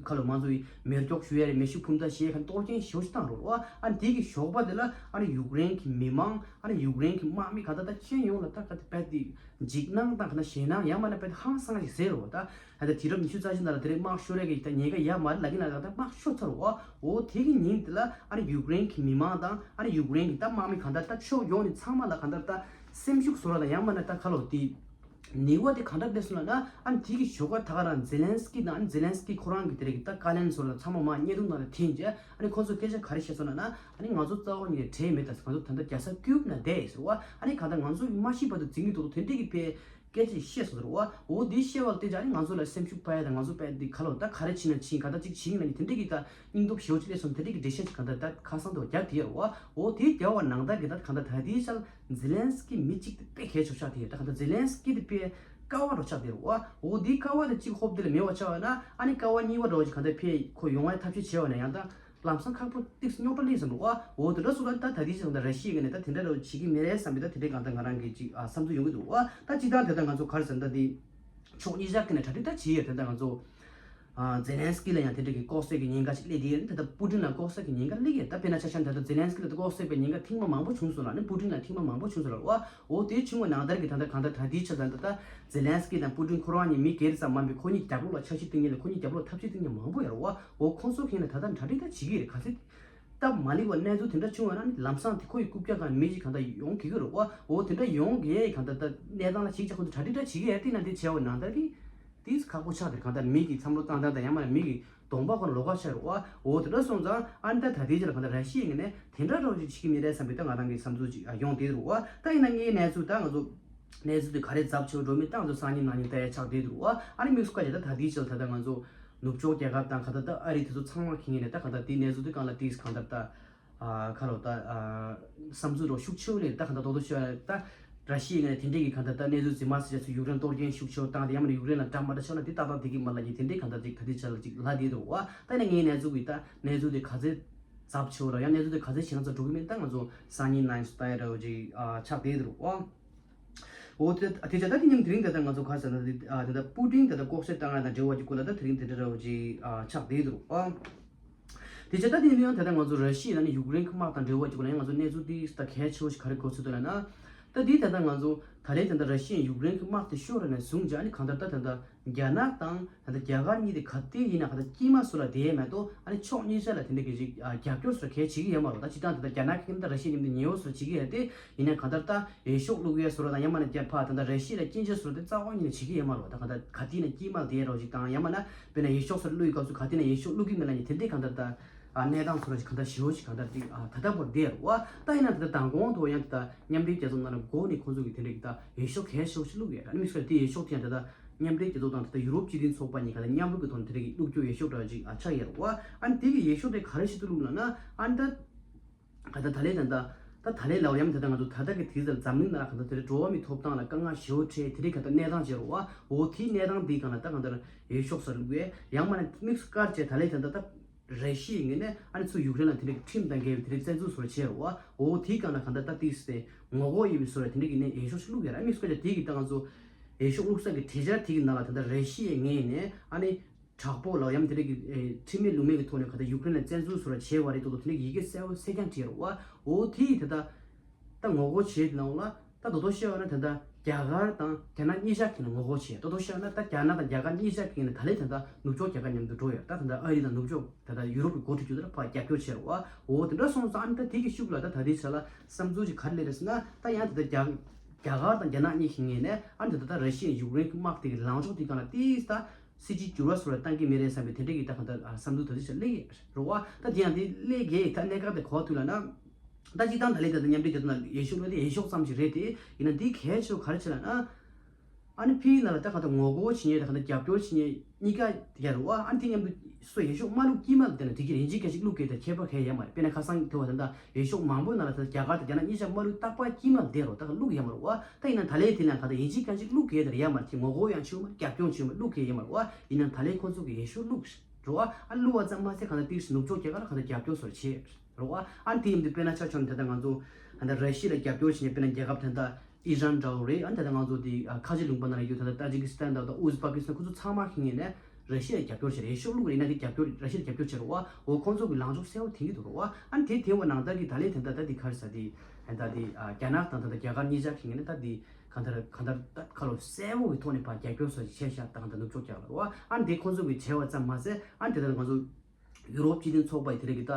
ཁ་ལོ་མང་ཚོ་ཡིས་མེ་སྒྱོགས་གཞུ་ཡ་རེད། མེ་ཤུགས་འཕུར་མདའ་བཞེས་མཁན་གཏོར་སྐྱོན་ཞེ་པོ་ཞིག་བཏང་རོགས་རོགས། ཨ་ནི་དེ་གི་ཞོགས་པ་དེ་ལ་ཨ་ནི་ཡུཀ་རེན་གྱི་མི་མང་ཨ་ནི་ཡུཀ་རེན་གྱི་དམག་མི་ག་ད་ད་ཁྱོན་ཡོངས་ལ་ད་ག་ད་བས་དེ་འཇིགས་སྣང་དང་ག་ན་ཞེད་སྣང་ཡང་མིན་ན་བས་དེ་ཧང་སངས་ཤིག་ཟེར་རོགས། ད་ད་ད་དུས་རབས་ཉི་ཤུ་རྩ་གཅིག་ནང་ལ་དེ་རིང་དམག་ཤོར་ཡ་གི་ད་ཉེན་ཁ་ཡ་མ་རེད་ལབ་ཀྱི་ན་ད་དམག་ཤོར་ཚར་རོགས། འོ་དེ་གི་ཉིན་དེ་ལ་ཨ་ནི་ཡུཀ་རེན་གྱི་མི་མང་དང་ཨ་ནི་ཡུཀ་རེན་གྱི་ད་དམག་མི་ག་ད་ད་ཕྱོགས་ཡོངས་ནས་ཚང་མ་ལ་ག་ད་ད་སེམས་ཤུགས་བཟོ་ར་དང་ཡང་མིན་ན་ད་ཁ་ལོ་དེ། ནུས་པ་དེ་གང་འདྲ་སླེབས་སོང་ལབ་ན། ཨ་ནི་དེ་གི་ཞོགས་ཀ་ད་ག་རང་ཛེ་ལན་སི་ཀི་དང་ཨ་ནི་ཛེ་ལན་སི་ཀི་ཁོ་རང་གི་དེ་རིགས་ད་བཀའ་བློན་ཚོ་ལ་ཚང་མ་མར་བརྙན་ཐུང་ནང་ལ་འཐེན་རྗེས་ཨ་ནི་ཁོ་ཚོས་སྐད་ཆ་ག་རེ་བཤད་སོང་ལབ་ན། ཨ་ནི་ང་ཚོ་རྩ་བ་ཉིད་ནས་བྲེལ་མེད་ད་ཟེར། ང་ཚོ་ད་ལྟ་རྒྱལ་ས་ཀིའུབ་ནང་བསྡད་ཡོད་ཟེར་བ། ཨ་ནི་གང་ལྟར་ང་ཚོ་གི་མ་ཤི་བར་དུ་འཛིང་གི་འདུག་དེ་འདྲས་ཀྱི་ཕའི་སྐད་ཆ་བཤད་སོང་ཟེར་བ། འོ་དེ་བཤད་པ་དེ་ཅག་ཨ་ནི་ང་ཚོ་ལ་སེམས་ཤུགས་སྤར་ཡ་དང་ང་ཚོ་དཔེ་འདི་ག་ལོ་ད་ག་རེ་བྱེད་ན་བྱེད་ག་ད་ཅིག་བྱེད་ཡིན་ལབ་ནི་དེ་འདྲས་ཀྱི་ད། སྙིང་སྟོབས་ཞེ་པོ་ཅིག་སླེབས་སོང་། དེ་འདྲ་གི་ད་སྙིང་སྟོབས་ཞེ་པོ་ཅིག་གང་ལྟར་ད་ཁ་སང་དུ་རྒྱག་དེ་ཡོད་རེད་བ། འོ་དེ་རྒྱག་པ་ནང་ལྟར་གི་ད་གང་ལྟར་ད་དེའི་ཆར་ཛེ་ལན་སི་ཀི་མི་གཅིག་དེ་དཔེ་གལ་ཆེ་ཆགས་དེ་ཡོད། ད་གང་ལྟར་ཛེ་ལན་སི་ཀི་དེ་དཔེ་ཀ་བ་འདྲ་ཆགས་དེ་རེད་བ། འོ་དེའི་ཀ་བ་དེ་གཅིག་ཧོབ་དེ་ལ་མེད་པ་ཆགས་པ་ན་ཨ་ནི་ཀ་བ་གཉིས་པ་འདྲ་བ་ཅིག་གང་ལྟར་ཕེ་ཁོ་ཡོང་བའི་ཐབས་ཤེས་བྱས་པ་ན་ཡང་ད་ལམ་སང་ཁག་པོ་ཏིག་རྙོག་དྲ་སླེབས་སོང་རེད་བ། འོ་དེ་འདྲ་སོང་ད་ད་དེའི་ཆར་ད་ར་ཤི་ཡའི་ངོས་ནས་ད་དེ་འདྲ་འདྲ་བ་བྱེད་ཀྱི་མེད་རེད་བསམ་པའི་ད་དེ་འདྲའི་གང་ལྟར་ང་རང་གི་ཅིག་ཨ་བསམ་ཚུལ་ཡོང་གི་འདུག་བ། ད་སྤྱིར་བཏང་དེ་ད་ང་ཚོ་ག་རེ་ཟེར་ན་ད་དེ། ཕྱོགས་གཉིས་ཆ་ཀྱི་ནས་གྲ་སྒྲིག་ད་བྱེད་ཡོད། དེ་ལྟར་ང་ཚོ་ཨ་ཛེ་ལན་སི་ཀི་ལ་ཡང་དེ་འདྲ་གི་ལྐོག་གསོད་ཀྱི་ཉེན་ཁ་ཞིག་སླེབས་བསྡད་ཡོད། དེ་ལྟར་པུ་ཏིན་ལ་ལྐོག་གསོད་ཀྱི་ཉེན་ཁ་སླེབས་ཡོད། ད་དཔེར་ན་ཆ་བཞག་ན་ད་ལྟ་ཛེ་ལན་སི་ཀི་ལ་ལྐོག་གསོད་པའི་ཉེན་ཁ་ཐེངས་མ་མང་པོ་བྱུང་སོང་ལ་ནི་པུ་ཏིན་ལ་ཐེངས་མ་མང་པོ་བྱུང་སོང་ལ་བ། འོ་དེ་བྱུང་བ་ནང་ལྟར་གྱི་ད་ལྟ་གང་ལྟར་ད་ལྟའི་ཆ་ད་ད་ད་ཛེ་ལན་སི་ཀི་དང་པུ་ཏིན་ཁོ་རང་གཉིས་མི་སྒེར་ཙམ་མ་ཡིན་པའི་ཁོ་གཉིས་རྒྱབ་ལོགས་ལ་འཆར་གཞི་བཏིང་མཁན་ལ་ཁོ་གཉིས་རྒྱབ་ལོགས་ཐབས་ཤེས་བཏིང་མཁན་མང་པོ་ཡོད་རེད་བ། འོ་ཁོང་ཚོ་གིས་ནི་ད་ལྟ་གྲ་སྒྲིག་ད་བྱེད་ཀྱི་རེད། ག་ཚོད་སྟབས་མ་ལེགས་པ་གནས་ཚུལ་དེ་འདྲ་བྱུང་བ་ན་ལམ་སང་དེ་ཁོ་ཡི་རྐུབ་བཀྱག་གང་མི་ཞིག་གང་ལྟར་ཡོང་གི་གི་རེད་བ། འོ་དེ་འདྲ་ཡོང་གི་གང་ལྟར་ད་གནས་སྟངས་ལ་གཞིགས་བྱས་ཁོ་ཚོ་གྲ་སྒྲིག་ད་བྱེད་ཀྱི་ཡོད། དེ་ན་དེ་བྱས་པ་ནང་ལྟར་གི་དེ་ཁག་པོ་ཆགས་དེ་གང་ལྟར་མི་གི་བསམ་བློ་བཏང་སྟངས་དང་ཡང་མ་མི་གི་གདོང་པ་ཁོ་ན་ལོགས་ཀ་ཆགས་རེད་བ། འོ་དེ་འདྲ་སོང་ཙང་ཨ་ནི་ད་ད་ལྟའི་ཆ་ལ་གང་ལྟར་ར་ཤི་ཡའི་ངོས་ནས་དེ་འདྲ་རོགས་ཅིག་བྱེད་ཀྱི་མེད་རེད་བསམ་པའི་ད་ང་རང་གི་བསམ་ཚུལ་ཅིག་ཡོང་བསྡད་རེད་བ། ད་ཡིན་ན་ངའི་གནས་ཚུལ་ད་ང་ཚོ་གནས་ཚུལ་དེ་ག་རེ་ཚབས་ཆེ་བ་འགྲོ་མིན་ད་ང་ཚོ་སང་ཉིན་གནངས་ཉིན་ལྟ་ཡ་ཆགས་བསྡད་འདུག་བ། ཨ་ནི་དམིགས་སུ་བཀར་བྱས་ད་ད་ལྟའི་ཆ་ལ་ད་ལྟ་ང་ཚོ་ནུབ་ཕྱོགས་རྒྱལ་ཁབ་དང་ག་ད་ད་ཨ་རི་དེ་ཚོ་ཚང་མ་གི་ངོས་ནས་ད་ག་ད་དེའི་གནས་ཚུལ་དེ་སྒང་ལ་དེས་གང་ལྟར་ད་ཨ་ཁ་རོ་ད་ཨ་བསམ་ཚུལ་རོ་ཤུགས་ཆེ་བོ་ལས་ད་ག་ད་རྡོག་རྡོག་ཤོད་ད་ར་ཤི་ཡའི་ངོས་ནས་དེ་འདྲས་ཀྱི་གང་ལྟར་ད་གནས་ཚུལ་འཛིན་མ་ཟེར་བྱས་ཚུལ་ཡུཀ་རེན་གཏོར་སྐྱོན་ཤུགས་ཆེ་བོ་བཏང་སྟེ་ཡང་མིན་ན་ཡུཀ་རེན་ལ་དགྲ་མ་འདྲ་ཆགས་ན་དེ་ཏག་ཏག་དེ་གི་མ་ལ་ཉིན་དེ་འདྲས་གང་ལྟར་ཅིག་ད་དེ་ཆ་ལ་ཅིག་ལྷ་དེ་འདུག་བ། ད་ཡིན་ན་ངའི་གནས་ཚུལ་གི་ད་གནས་ཚུལ་དེ་ག་ཚོད་ཚབས་ཆེ་བོ་ར་ཡང་གནས་ཚུལ་དེ་ག་ཚོད་ཞེ་ན་ཚ་འགྲོ་གི་མིན་ད་ང་ཚོ་སང་ཉིན་ནང་ཞིག་ལྟ་ཡ་འདྲ་བོ་ཅིག་ཨ་ཆགས་བསྡད་འདུག་བ། འོ་དེ་དེ་བྱས་ད་དེ་མཉམ་དེ་རིང་ད་ལྟ་ང་ཚོ་ག་རེ་ཟེར་ན་དེ་ཨ་དེ་ད་པུ་ཏིན་ད་ལྟ་ལྐོག་གསོད་བཏང་ཡ་དང་འབྲེལ་བ་ཅིག་སྐོར་ལ་ད་དེ་རིང་དེ་འདྲ་འདྲ་བོ་ཅིག་ཨ་ཆགས་བསྡད་འདུག་ཨ། དེ་བྱས་ད་དེ་ཡིན་ན་ཡང་ད་ལྟ་ང་ཚོ་ར་ཤི་ཡ་ནས་ཡུཀ་རེན་གྱི་དམག་དང་འབྲེལ་བ་ཅིག་སྐོར་ལ་ཡང་ང་ཚོ་གནས་ཚུལ་དེ་ད་གལ་ཆེ་བོ་ཞིག་ག་རེ་གོ་ཚུལ་འདུག་ལབ་ན། ད་དེ་ད་ལྟ་ང་ཚོ་ད་ལན་ད་ལྟ་ར་ཤི་ཡ་ཡུཀ་རེན་གྱི་དམག་དེ་ཤོར་ར་ནས་བཟུང་རྗེས་ཨ་ནི་གང་ལྟར་ད་ད་ལྟ་རྒྱ་ནག་དང་། ད་ལྟ་རྒྱ་གར་གཉིས་དེ་ག་དེ་ཡིན་ན་ག་ད་དཀྱིལ་མ་བཟོ་ལ་བསྡད་ཡས་མ་གཏོགས་ཨ་ནི་ཕྱོགས་གཉིས་ཆ་ལ་དེ་འདྲ་གི་ཅིག་ཨ་རྒྱབ་སྐྱོར་བཟོ་གལ་བྱེད་ཀྱི་ཡོད་མ་རེད། ད་སྤྱིར་བཏང་དེ་ལྟར་རྒྱ་ནག་གིས་ད་ར་ཤི་ཡ་མཉམ་དུ་ཉེ་བོ་བཟོ་བྱེད་ཀྱི་ཡོད་དེ་ཡིན་ན་གང་ལྟར་ད་འོས་ཤོག་བླུག་ཡས་བཟོ་འདྲ་དང་ཡང་མིན་ན་རྒྱ་ཕར་ད་ལྟ་ར་ཤི་ཡ་ལ་སྐྱོན་བརྗོད་བཟོ་འདྲ་དེ་རྩ་བ་ཉིད་ནས་བྱེད་ཀྱི་ཡོད་མ་རེད། ད་གང་ལྟར་ག་དེ་ཡིན་ན་དཀྱིལ་མ་ལ་བསྡད་རོགས་ཅིག་དང་ཡང་མིན་ན་དཔེར་ན་འོས་ཤོག་སོགས་བླུག་ཡས་སྐབས་སུ་ག་དེ་ན་འོས་ཤོག་བླུག་གི་མིན་ལབ་ནས་དེ་འདྲའི་གང་ལྟར་ད་ཨ་གནས་སྟངས་བཟོ་འདྲ་ཅིག་གང་ལྟར་ཞེ་པོ་ཅིག་གང་ལྟར་དེ་ཨ་ད་ལྟ་བར་བསྡད་རེད་བ། ད་ཡིན་ན་ད་ལྟ་མདང་དགོང་དུ་ཡང་ད་ལྟ་མཉམ་འབྲེལ་རྒྱལ་ཚོགས་ནང་ལ་འགོ་ནས་ཁོང་ཚོ་གི་དེ་འདྲ་གི་ད་འོས་ཤོག་གལ་ཆེ་བོ་ཞིག་བླུག་ཡོད་རེད། ཨ་ནི་དམིགས་བསལ་དེ་འོས་ཤོག་དེ་ཡང་ད་ལྟ་མཉམ་འབྲེལ་རྒྱལ་ཚོགས་དང་ད་ལྟ་ཡུ་རོབ་སྤྱི་མཐུན་ཚོགས་པ་གཉིས་ཀ་ལ་མཉམ་རུབ་ཀྱི་ཐོག་ནས་དེ་འདྲ་གི་བླུག་རྒྱུ་འོས་ཤོག་འདྲ་བ་ཅིག་ཨ་ཆགས་ཡོད་རེད་བ། ཨ་ནི་དེ་གི་འོས་ཤོག་དེ་ག་རེ་ཞིག་ཏུ་བླུགས་ལབ་ན་ཨ་ནི་ད། ག་ད་ད་ལན་ད་ད་ད་ད་ལན་ལབ་ཡང་ད་ལྟ་ང་ཚོ་ད་ལྟ་གི་དུས་ཚོད་འཛམ་གླིང་ནང་ག་ད་དེ་འདྲའི་འགྲོ་བ་མིའི་ཐོབ་ཐང་ལ་དཀའ་ངལ་ཞེ་པོ་འཕྲད་དེ་འདྲའི་ག་ད་གནས་སྟངས་ཅིག་རེད་བ། འོ་དེའི་གནས་སྟངས་འདིའི་སྒང་ལ་ད་གང་ལྟར་འོས་ཤོག་ཟེར་བླུགས་པས་ཡང་མིན་ན་དམིགས་སུ་བཀར་བྱས་ད་ལན་ད་ད་ད། ར་ཤི་ཡའི་ངོས་ནས་ཨ་ནི་ཚུར་ཡུཀ་རེན་ལ་དེ་འདྲའི་ཁྲིམས་དང་འགལ་བའི་དེ་འདྲའི་བཙན་འཛུལ་བཟོ་འདྲ་བྱས་རེད་བ། འོ་དེའི་སྒང་ལ་གང་ལྟར་ད་ཏིས་ཏེ་ངོ་རྒོལ་ཡིན་པའི་བཟོ་འདྲ་དེ་འདྲ་གི་ནས་འོས་ཤོག་ཅིག་བླུགས་ཡོད་ར། མི་སྐད་ཆ་དེ་གི་ད་ང་ཚོ་འོས་ཤོག་བླུགས་ས་གི་གྲོས་འཆར་དེ་གི་ནང་ལ་ད་ལྟ་ར་ཤི་ཡའི་ངོས་ནས་ཨ་ནི་དྲག་པོ་ལ་ཡང་དེ་འདྲ་གི་ཨེ་ཁྲིམས་མེད་ལུགས་མེད་ཀྱི་ཐོག་ནས་གང་ལྟར་ཡུཀ་རེན་ལ་བཙན་འཛུལ་བཟོ་འདྲ་བྱས་པ་རེད་འདུག་དེ་འདྲ་ཡི་གེ་གསལ་པོ་གསལ་རྐྱང་བྲིས་ཡོད་རེད་བ། འོ་དེ་ཡི་ད་ལྟ་ད་ངོ་རྒོལ་བྱས་དེ་ནང་ལ་ད་དོ་དོ་བཤད་པ་ན་ད་ལྟ་རྒྱ་གར་དང་རྒྱ་ནག་གཉིས་ཆ་གིས་ནི་ངོ་རྒོལ་བྱས། དོ་དོ་བཤད་པ་ན་ད་རྒྱ་ནག་དང་རྒྱ་གར་གཉིས་ཆ་གིས་ནི་ད་ལན་ད་ལྟ་ནུབ་ཕྱོགས་རྒྱལ་ཁབ་མཉམ་དུ་འགྲོ་ཡོད། ད་ད་ལྟ་ཨ་རི་དང་ནུབ་ཕྱོགས་ད་ལྟ་ཡུ་རོབ་ཀྱི་འགོ་ཁྲིད་ཚོ་ད་ཕར་རྒྱབ་སྐྱོར་བྱས་རེད་བ། འོ་དེ་འདྲ་སོང་ཙང་ཨ་ནི་ད་དེ་གི་ཤུགས་ལ་ད་ད་ལྟའི་ཆ་ལ་བསམ་ཚུལ་ཅིག་ག་རེ་སླེབས་རེད་ཟེར་ན། ད་ཡང་ད་ལྟ་རྒྱ་རྒྱ་གར་དང་རྒྱ་ནག་གཉིས་ཀྱི་ངོས་ནས་ཨ་ནི་ད་ལྟ་ར་ཤི་ཡ་ཡུཀ་རེན་གྱི་དམག་དེ་གི་ལངས་ཕྱོགས་དེ་སྒང་ལ་ཏིས་ད་སྲིད་ཇུས་འགྱུར་བ་བཟོ་འདྲ་བཏང་གི་མེད་རེད་བསམ་པའི་དེ་འདྲ་གི་ད་གང་ལྟར་བསམ་ཚུལ་ད་ལྟའི་ཆ་སླེབས་ཡོད་རེད་བ། ད་དེ་ཡང་དེ་སླེབས་ཀྱི་ད་གནད་འགག་དེ་གོ་ཐུབ་ལ་ན། ད་སྤྱིར་བཏང་ད་ལན་ད་ལྟ་མཉམ་འབྲེལ་རྒྱལ་ཚོགས་ནང་འོས་ཤོག་ལ་དེ་འོས་ཤོག་ཙམ་ཞིག་རེད་དེ། ཡིན་ན་འདི་གལ་ཆེ་བ་ག་རེ་བྱས་ལབ་ན། ཨ་ནི་ཕིའི་ནང་ལ་ད་གང་ལྟར་ངོ་རྒོལ་བྱེད་མཁན་ད་གང་ལྟར་རྒྱབ་སྐྱོར་བྱེད་མཁན་གཉིས་ཀ་ཡ་རེད་བ། ཨ་ནི་དེ་མཉམ་དུ་སུ་འོས་ཤོག་མ་བླུགས་དཀྱིལ་མ་ལ་བསྡད་ན་དེ་གི་ཡིན་གཅིག་མིན་གཅིག་བླུགས་དགོས་ད་ཁྱད་པར་གང་ཡང་ཡོད་མ་རེད། དཔེར་ན་ཁ་སང་དེ་བ་ད་ལྟ་འོས་ཤོག་མང་པོའི་ནང་ལ་ད་རྒྱ་གར་དང་རྒྱ་ནག་གཉིས་ཆ་མ་བླུགས་རྟག་པར་དཀྱིལ་མ་ལ་བསྡད་རོགས་ད་ག་བླུགས་ཡ་མ་རེད་བ། ད་ཡིན་ན་ད་ལན་དེ་ལ་གང་ལྟར་ཡིན་གཅིག་མིན་གཅིག་བླུགས་དགོས་ད་རེད་ཡ་མ་རེད། དེ་ངོ་རྒོལ་ཡང་བྱེད་ཡོད་མ་རེད། རྒྱབ་སྐྱོར་བྱེད་ཡོད་མ་རེད། བླུགས་དགོས་ཡ་མ་རེད་བ། ཡིན་ན་ད་ལན་ཁོང་ཚོ་གི་འོས་ཤོག་བླུགས་རེད་བ། ཨ་བླུགས་པ་ཙམ་མ་ཟད་གང་ལྟར་ཏིས་ནུབ་ཕྱོགས་རྒྱལ་ཁབ་ལ་གང་ལྟར་རྒྱབ་སྐྱོར་བཟོ་འདྲ་བྱས་རེད་བ། ཨ་དེ་ཡིན་དུས་དཔེར་ན་ཆ་བཞག་ན་ད་ལྟ་ང་ཚོ་ད་ལྟ་ར་ཤི་ཡ་ལ་རྒྱབ་སྐྱོར་བྱེད་མཁན་དཔེར་ན་རྒྱལ་ཁབ་ད་ལྟ་ཨི་རན་འདྲ་བོ་རེད། ཨ་ད་ལྟ་ང་ཚོ་དེ་ཨ་ཁ་ཆེ་ལུང་པ་ནང་ལ་ཡོད་ད་ལྟ་ཏཱ་ཇི་ཀི་སི་ཐན་དང་ད་ལྟ་ཨུ་ཛི་པ་ཀི་སི་ཐན་ཁོ་ཚོ་ཚང་མ་གི་ངོས་ནས་ར་ཤི་ཡ་ལ་རྒྱབ་སྐྱོར་བྱེད་རེད། འོས་ཤོག་བླུགས་རེད་ན་དེ་རྒྱབ་སྐྱོར་ར་ཤི་ཡ་ལ་རྒྱབ་སྐྱོར་བྱེད་རེད་བ། འོ་ཁོང་ཚོ་གི་ལངས་ཕྱོགས་གསལ་པོ་དེང་གི་འདུག་རེད་བ། ཨ་དེ་དེ་བ་ནང་ལྟར་གི་ད་ལན་ད་ལྟ་ད་དེ་ག་རེ་ཟེར་དེ་ད་དེ་ཨ་རྒྱ་ནག་དང་ད་ལྟ་རྒྱ་གར་གཉིས་ཆ་གི་ངོས་ནས་ད་དེ་གང་ལྟར་གང་ལྟར་ད་ཁ་ལོ་གསལ་པོ་གི་ཐོག་ནས་ཕར་རྒྱབ་སྐྱོར་སོགས་ཀྱི་བྱས་ཤག་ད་གང་ལྟར་ནུབ་ཕྱོགས་རྒྱལ་ཁབ་ལ་རེད་བ། ཨ་དེ་ཁོང་ཚོ་གི་བྱས་པ་ཙམ་མ་ཟད་ཨ་དེ་ལྟར་ང་ཚོ་ཡུ་རོབ་སྤྱི་མཐུན་ཚོགས་པ་ཡི་དེ་རིང་གི་ད་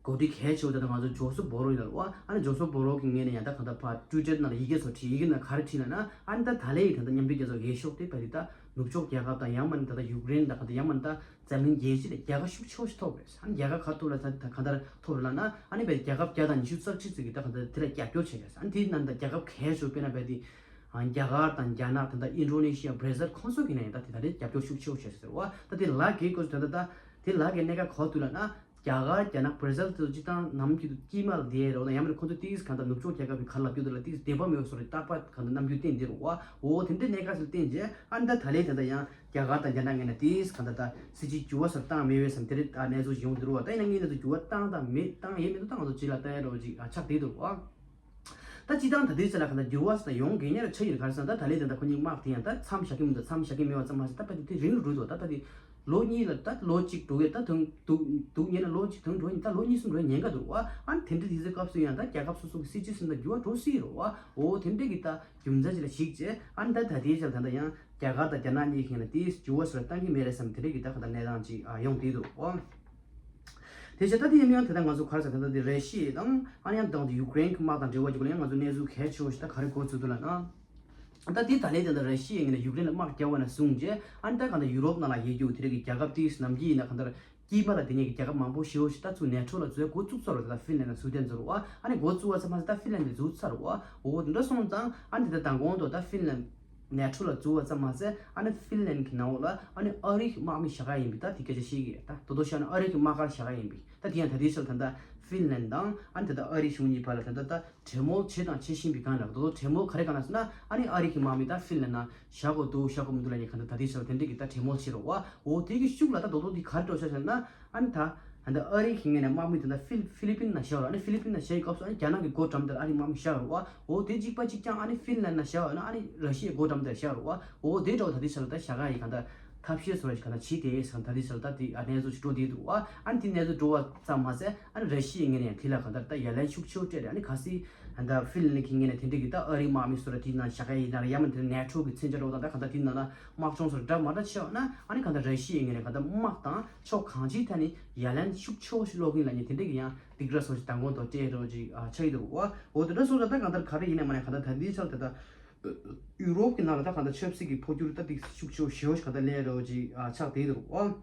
འགོ་ཁྲིད་གལ་ཆེ་བ་དེ་ད་ང་ཚོ་ཇོ་སེབ་བྷོ་རོ་ཡིན་ལ་རེད་བ། ཨ་ནི་ཇོ་སེབ་བྷོ་རོ་གི་ངོས་ནས་ཡང་ད་གང་ལྟར་ཕར་ཊུའི་ཊར་ནང་ལ་ཡི་གེ་ཚོ་བྲིས། ཡི་གེ་ནང་ག་རེ་བྲིས་ལབ་ན། ཨ་ནི་ད་ད་ལན་ཡི་ད་ལྟ་མཉམ་འབྲེལ་རྒྱལ་ཚོགས་འོས་ཤོག་དེ་ཕ་གི་ད་ནུབ་ཕྱོགས་རྒྱལ་ཁབ་དང་ཡང་མིན་ད་ལྟ་ཡུཀ་རེན་དང་གང་ལྟར་ཡང་མིན་ད་འཛམ་གླིང་རྒྱལ་སྤྱི་ལ་རྒྱལ་ཁ་ཤུགས་ཆེ་བ་ཞིག་ཐོབ་རེད། ཨ་ནི་རྒྱལ་ཁ་ག་ཐོབ་ལ་ད་ད་གང་ལྟར་ཐོབ་རེད་ལབ་ན། ཨ་ནི་ཕ་གི་རྒྱལ་ཁབ་བརྒྱ་དང་ཉི་ཤུ་རྩ་གཅིག་ཙམ་གྱིས་ད་གང་ལྟར་དེ་ལ་རྒྱབ་སྐྱོར་བྱས་རེད། ཨ་ནི་དེའི་ནང་ད་རྒྱལ་ཁབ་གལ་ཆེ་བ་དཔེར་ན་ཕ་གི་ད་རྒྱ་གར་དང་རྒྱ་ནག་ད་ལྟ་ཨིན་ཌོ་ནེ་ཤི་ཡ་བྷར་ཛིལ་ཁོང་ཚོ་གི་ནས་ད་དེ་ད་རེས་རྒྱབ་སྐྱོར་ཤུགས་ཆེ་བོ་བྱས་ཟེར་བ། ད་དེ་ལ་གི་སྐོར་ད་ད་ད་དེ་ལ་གི་གནད་འགག་གོ་ཐུབ་ལ་ན། རྒྱ་གར་རྒྱ་ནག་བྷར་ཛིལ་དེ་ཚོ་སྤྱི་བཏང་ནམ་རྒྱུན་དུ་དཀྱིལ་མ་ལ་བསྡད་རོགས་དང་ཡང་མིན་ཁོ་ཚོ་ཏིས་གང་ལྟར་ནུབ་ཕྱོགས་རྒྱལ་ཁབ་ཀྱི་ག་ལབ་རྒྱུ་དེ་ལ་ཏིས་བདེན་པ་མེད་པ་བཟོ་རེད། རྟག་པར་གང་ལྟར་རྣམ་འགྱུར་བསྟན་བསྡད་རོགས་བ། འོ་དེ་འདྲའི་གནད་འགག་ཞིག་བསྟན་རྗེས་ཨ་ནི་ད་ད་ལན་དེ་འདྲ་ཡང་རྒྱ་གར་དང་རྒྱ་ནག་ངོས་ནས་ཏིས་གང་ལྟར་ད་སྲིད་ཇུས་འགྱུར་བ་ཟེར་བཏང་མེད་པས་བསམ་དེ་རེད། ཨ་གནས་ཚུལ་ཞིག་ཡོང་འདུག་རོགས་བ། ད་ཡིན་ན་ངས་གནས་ཚུལ་འགྱུར་བ་བཏང་དང་མེད་བཏང་ཡས་མེད་འདུག་ད་ང་ཚོ་རྗེས་ལ་བལྟ་ཡས་རོགས་ཅིག་ཨ་ཆགས་བསྡད་འདུག་རོགས་བ། ད་སྤྱི་བཏང་ད་ལྟའི་ཆ་ལ་གང་ལྟར་འགྱུར་བ་ཟེར་ན་ཡོང་དགོས་ཉེན་ར་ཆགས་ཀྱི་རེད། ག་རེ་ཟེར་ན་ད་ད་ལན་དེ་འདྲ་ཁོ་གཉིས་དམག་དེ་ཡང་ད་མཚམས་བཞག་གི་མི་འདུག་མཚམས་བཞག་གི་མེད་པ་ཙམ་མ་ཟད་ད་ཕ་དེ་དེ་རིང་རུ་འགྲོ་འདུག་ད་ད་དེ་ལོ་གཉིས་ལ་ད་ལོ་གཅིག་འགྲོ་གི་ད་དུང་འདུག་འདུག་ཉེན་ན་ལོ་གཅིག་དུང་འགྲོ་ཉེན་ད་ལོ་གཉིས་གསུམ་འགྲོ་ཉེན་འགའ་འདུག་བ། ཨ་ནི་དེ་འདྲ་དུས་ཚོད་སྐབས་སུ་ཡང་ད་རྒྱལ་ཁབ་སོ་སོ་གི་སྲིད་ཇུས་སུ་ད་འགྱུར་བ་འགྲོ་སྲིད་རོགས་བ། འོ་དེ་འདྲ་གི་ད་རྒྱུ་མཚན་ཅིག་ལ་གཞིགས་བྱས་ཨ་ནི་ད་ད་ལྟའི་ཆར་ད་ད་ཡང་རྒྱ་གར་དང་རྒྱ་ནག་གཉིས་ཀྱི་ནང་དེའི་འགྱུར་བ་སོགས་བཏང་གི་མེད་རེད་བསམ་དེ་འདྲ་གི་ད་ག་ད་གནས་སྟངས་ཅིག་ཨ་ཡོང་བསྡད་འདུག་བ། དེ་བྱས་ད་དེ་ཡིན་ན་ཡང་ད་ལྟ་ང་ཚོ་ག་རེ་ཟེར་ད་ལྟ་དེ་ར་ཤི་ཡ་དང་ཨ་ནི་ཡང་དང་དེ་ཡུཀ་རེན་གྱི་དམག་དང་འབྲེལ་བ་ཅིག་ལ་ཡང་ང་ཚོ་གནས་ཚུལ་གལ་ཆེ་བོ་ཞིག་ད་ག་རེ་གོ་ཚུལ་འདུག་ལབ་ན། ད་དེ་ད་ལན་དེ་ད་ར་ཤི་ཡ་ངོས་ནས་ཡུཀ་རེན་ལ་དམག་བརྒྱབ་པ་ནས་བཟུང་རྗེས་ཨ་ནི་ད་གང་ལྟར་ཡུ་རོབ་ནང་ལ་ཡོད་རྒྱུ་དེ་རིགས་ཀྱི་རྒྱལ་ཁབ་དེས་ནམ་རྒྱུན་ཡིན་ན་གང་ལྟར་དཀྱིལ་མ་ལ་དེ་ཉིད་ཀྱི་རྒྱལ་ཁབ་མང་པོ་ཞེ་པོ་ཞིག་ད་ཚུར་ནེ་ཊོ་ལ་འཛུལ་འགོ་བཙུགས་ཚར་བ་དེ་ད་ཧྥིན་ལན་ལ་འཛུལ་བསྡད་འཛུལ་བ། ཨ་ནི་འགོ་བཙུགས་པ་ཙམ་མ་ཟད་ད་ཧྥིན་ལན་ལ་འཛུལ་ཚར་བ། འོ་དེ་འདྲ་སོང་ཙང་ཨ་ནི་དེ་ད་མདང་དགོང་དུ་ད་ཧྥིན་ལན་ནེ་ཊོ་ལ་འཛུལ་བ་ཙམ་མ་ཟད་ཨ་ནི་ཧྥིན་ལན་གྱི་ནང་འོག་ལ་ཨ་ནི་ཨ་རི་གི་དམག་མི་བཞག་ག་ཡིན་པའི་ད་དེ་སྐད་ཆ་བཤད་ཀྱི་ཡོད། ད་དོ་དོ་ཤ་ན་ཨ་རི་གི་དམག་སྒར་བཞག་ག་ཡིན་པའི་ད་དེ་ཡང་ད་དེའི་ཕྱིར་ད་ད་ཧྥིན་ལན་དང་ཨ་ནི་ད་ད་ཨ་རི་གཞུང་གཉིས་བར་ལ་ད་ད་ད་གྲོས་མོལ་བྱེད་དང་བྱེད་བཞིན་པའི་སྒང་ལ་དོ་དོ་གྲོས་མོལ་ག་རེ་གང་ལ་ཟེར་ན་ཨ་ནི་ཨ་རི་གི་དམག་མི་ད་ཧྥིན་ལན་ན་བཞག་དགོས་འདུག་བཞག་དགོས་མི་འདུག་ལབ་ནས་གང་ལྟར་ད་དེའི་ཕྱིར་དེ་འདྲ་གི་ད་གྲོས་མོལ་བྱེད་རོགས་བ། འོ་དེ་གི་ཤུགས་ལ་ད་དོ་དོ་དེ་ག་རེ་འགྲོ་ཤག་ཟེར་ན་ཨ་ནི་ད་ད་ཨ་རི་གི་ངོས་ནས་དམག་མི་དེ་ད་ཧྥི་ཧྥི་ལི་པིན་ན་བཞག་རོགས། ཨ་ནི་ཧྥི་ལི་པིན་ན་བཞག་ཡི་སྐབས་སུ་ཨ་ནི་རྒྱ་ནག་གི་སྒོ་འགྲམ་དེར་ཨ་རི་དམག་མི་བཞག་རོགས་བ། འོ་དེ་གཅིག་པ་གཅིག་རྐྱང་ཨ་ནི་ཧྥིན་ལན་ན་བཞག་ཡོད་ན་ཨ་ནི་ར་ཤི་ཡའི་སྒོ་འགྲམ་དེར་བཞག་རོགས་བ། འོ་དེ་འདྲ་བ་ད་དེའི་ཕྱིར་ད་བཞག་ག་ཡི་གང་ལྟར་ཐབས་ཤེས་བཟོ་ར་ཞིག་གང་ལྟར་བྱེད་དེ་ཟེར་གང་ལྟར་དེའི་ཕྱིར་ད་དེ་ཨ་གནས་ཚུལ་ཞིག་འགྲོ་བསྡད་འདུག་བ། ཨ་ནི་དེ་གནས་ཚུལ་འགྲོ་བ་ཙམ་མ་ཟད་ཨ་ནི་ར་ཤི་ཡའི་ངོས་ནས་ཡང་དེ་ལ་གང་ལྟར་ད་ཡ་ལན་ཤུགས་ཆེ་བོ་སྤྲད་རེད། ཨ་ནི་གལ་སྲིད་ད་ཧྥིན་ལན་གྱི་ངོས་ནས་དེ་འདྲ་གི་ད་ཨ་རིའི་དམག་མི་ཚོ་ལ་དེའི་ནང་བཞག་ག་ཡིན་ན་ར་ཡང་མིན་དེ་ནེ་ཊོ་གི་མཚོན་ཆ་འདྲ་བོ་དང་ད་གང་ལྟར་དེའི་ནང་ལ་དམག་སྦྱོང་སོགས་འདྲ་མ་འདྲ་བྱས་པ་ན་ཨ་ནི་གང་ལྟར་ར་ཤི་ཡའི་ངོས་ནས་གང་ལྟར་དམག་དང་ཕྱོགས་གང་ཅིའི་ཐད་ནས་ཡ་ལན་ཤུགས་ཆེ་བོ་ཞིག་སློག་གི་ཡིན་ལབ་མཁན་དེ་འདྲ་གི་ཡང་སྡིགས་ར་སོགས་ཞིག་མདང་དགོང་དུ་སྤྲད་འགྲོ་ཅིག་ཨ་ཆགས་ཀྱི་འདུག་བ། འོ་དེ་འདྲ་སོང་ཙང་ད་གང་ལྟར་ག་རེ་ཡིན་ནའི་མ་ནའི་གང་ལྟར་ད་ལྟའི་ཆར་དེ་ད་ཡུ་རོབ་ཀྱི་ནང་ལ་ད་གང་ལྟར་ཆབ་སྲིད་ཀྱི་འཕོ་འགྱུར་ད་ཏིག་ཤུགས་ཆེ་བོ་ཞེ་པོ་ཞིག་གང་ལྟར་སླེབས་འགྲོ་ཅིག་ཨ་ཆགས་བསྡད་འདུག་བ།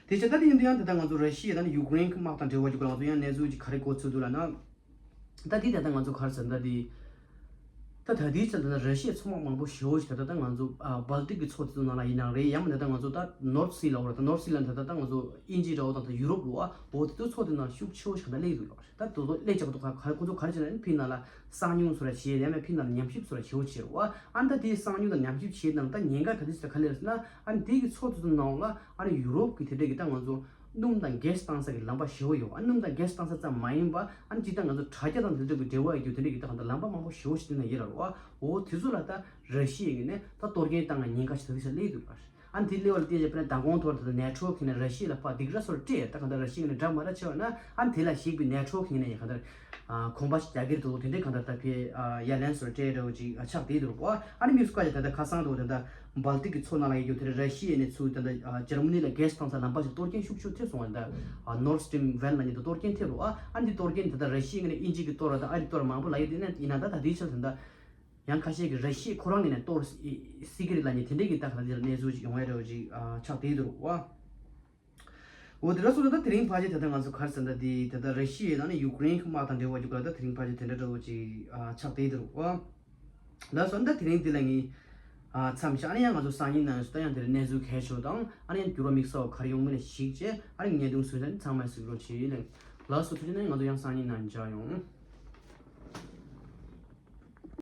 དེ་བྱས་ད་དེ་ཡིན་དུས་ཡང་དེ་ད་ང་ཚོ་ར་ཤི་ཡ་དང་ཡུཀ་རེན་གྱི་དམག་དང་འབྲེལ་བ་ཅིག་ང་ཚོ་ཡང་གནས་ཚུལ་ཅིག་ག་རེ་གོ་ཚུལ་འདུག་ལབ་ན། ད་དེ་ད་ལྟ་ང་ཚོ་ག་རེ་ཟེར་ན་ད་དེ་ ད་ད་ལྟའི་ཆར་ད་ལྟ་ར་ཤི་ཡའི་མཚོ་དམག་མང་པོ་ཞེ་པོ་ཞིག་ད་ལྟ་ད་ང་ཚོ་ཨ་སྦལ་ཏིག་གི་མཚོ་དེ་ཚོ་ནང་ལ་ཡིན་ནའང་རེད། ཡང་མིན་ད་ལྟ་ང་ཚོ་ད་ནོར་ཐི་སི་ལབ་དགོས་རེད། ད་ནོར་ཐི་སི་ལབ་ད་ལྟ་ད་ང་ཚོ་དབྱིན་ཇི་འདྲ་བོ་དང་ད་ཡུ་རོབ་ལ་བ་འོ་དེ་ཚོ་མཚོ་དེ་ནང་ཤུགས་ཆེ་བོ་ཞིག་ག་འདྲ་སླེབས་འདུག་ལབ་རེད། ད་དེ་ཚོ་སླེབས་ཆགས་འདུག་ག་ཁོ་ཚོ་ག་རེ་བྱས་ན་ཕི་ནང་ལ་གསང་ཉུལ་བཟོ་འདྲ་བྱས། ཡང་མིན་ཕི་ནང་ལ་ཉམས་ཞིབ་བཟོ་འདྲ་བྱེད་འོ་བྱེད་རེད་བ། ཨ་ནི་ད་དེའི་གསང་ཉུལ་དང་ཉམས་ཞིབ་བྱས་ནང་ད་ཉེན་ཁ་ག་དུས་ཚོད་ག་ལེར་ཟེར་ན། ཨ་ནི་དེ་གི་མཚོ་དེ་ཚོ་ནང་ལ་ཨ་ནི་ཡུ་རོབ་ཀྱི་དེ་འདྲས་ཀྱི་ད་ང་ཚོ་སྣུམ་དང་གྷེ་སི་བཏང་ས་གི་ལམ་པ་ཞེ་པོ་ཡོད། ཨ་སྣུམ་དང་གྷེ་སི་བཏང་ས་ཙམ་མ་ཡིན་པ་ཨ་ནི་སྤྱིར་བཏང་ང་ཚོ་དྲ་རྒྱ་དང་དེ་འདྲ་གི་འབྲེལ་བ་ཡོད་རྒྱུ་དེ་འདྲས་ཀྱི་ད་གང་ལྟར་ལམ་པ་མང་པོ་ཞེ་པོ་ཞིག་དེ་ན་ཡོད་རེད་བ། འོ་དེ་ཚོ་ལ་ད་ར་ཤི་ཡའི་ངོས་ནས་ད་གཏོར་སྐྱོན་བཏང་ང་ཉེན་ཁ་ཞིག་ད་དུས་ཚོད་སླེབས་འདུག་ལབ་རེད། ཨ་ནི་དེ་སླེབས་པ་ལ་བརྟེན་བྱས་དཔེར་ན་མདང་དགོང་ཐོག་ད་ནེ་ཊོ་གིས་ནས་ར་ཤི་ཡ་ལ་ཕར་སྡིགས་ར་སོར་སྤྲད། ད་གང་ལྟར་ར་ཤི་ཡ་ངོས་ནས་འདྲ་མ་འདྲ་བྱས་པ་ན་ཨ་ནི་དེ་ལ་གཞིགས་པའི་ནེ་ཊོ་གིས་ནས་ཡ་གང་ལྟར་ཨ་གོམ་པ་ཞིག་རྒྱག་གི་རེད་འདུག་དེ་འདྲའི་གང་ལྟར་ད་ཕའི་ཨ་ཡ་ལན་སོར་སྤྲད་འདྲ་བོ་ཅིག་ཨ་ཆགས་བསྡད་འདུག་བ། ཨ་ནི་དམིགས་སུ་བཀར་བྱས་ད་ལྟ་ཁ་སང་དུ་ད་ལྟ་སྦལ་ཏིག་གི་མཚོ་ནང་ལ་ཡོད་རྒྱུ་དེ་ར་ཤི་ཡ་ནས་ཚུར་ད་ལྟ་ཨ་འཇར་མ་ནི་ལ་གྷེ་སི་བཏང་ས་ལམ་པ་ཞིག་གཏོར་སྐྱོན་ཤུགས་ཆེ་ཐེབས་སོང་བ། ད་ཨ་ནོར་སི་ཊི་རིམ་ཝན་ལབ་མཁན་དེ་གཏོར་སྐྱོན་ཐེབས་རེད་བ། ཨ་ནི་དེ་གཏོར་སྐྱོན་དེ་ད་ལྟ་ར་ཤི་ཡ་ངོས་ནས་དབྱིན་ཇི་གིས་གཏོར་བ་དང་ཨ་རིས་གཏོར་བ་མང་པོ་ལབ་ཡོད། དེ་ནས་ཡིན་ན་ད་ད་ལྟའི་ཆར་ད་ལྟ་ཡང་ཁ་ཤས་ཀྱིས་ར་ཤི་ཡ་ཁོ་རང་གིས་ནས་གཏོར་སྲིད་ཀྱི་རེད་ལབ་མཁན་དེ་འདྲའི་གི་ད་ག་ད་དེར་གནས་ཚུལ་ཅིག་ཡོང་ཡ་འདྲ་བོ་ཅིག་ཨ་ཆགས་བསྡད་འདུག་བ། འོ་དེ་འདྲ་སོང་ཙང་ད་དེ་རིང་ཕལ་ཆེར་ད་ལྟ་ང་ཚོ་ག་རེ་ཟེར་ན་ད་དེ་ད་ལྟ་ར་ཤི་ཡའི་ནང་ནས་ཡུཀ་རེན་གྱི་དམག་དང་འབྲེལ་བ་རྒྱུ་ག་ད་དེ་རིང་ཕལ་ཆེར་དེ་འདྲ་འདྲ་བོ་ཅིག་ཨ་ཆགས་བསྡད་འདུག་བ། ལགས་སོ། ད་དེ་རིང་འདི་ལ་ངས་ཨ་མཚམས་བཞག་ཨ་ནི་ཡང་ང་ཚོ་སང་ཉིན་ནང་ཞུ་ད་ཡང་དེ་རིང་གནས་ཚུལ་གལ་ཆེ་བ་དང་ཨ་ནི་ཡང་འགྱུར་བ་དམིགས་བསལ་བ་ག་རེ་ཡོང་མིན་ལ་གཞིགས་བྱས་ཨ་ནི་ངས་བརྙན་ཐུང་བཟོས་ད་ནི་ཚང་མས་གཟིགས་རོགས་བྱེད་ལེ། ལགས་སོ། ཐུགས་རྗེ་གནང་། ང་ཚོ་ཡང་སང་ཉིན་ནང་མཇལ་ཡོང་།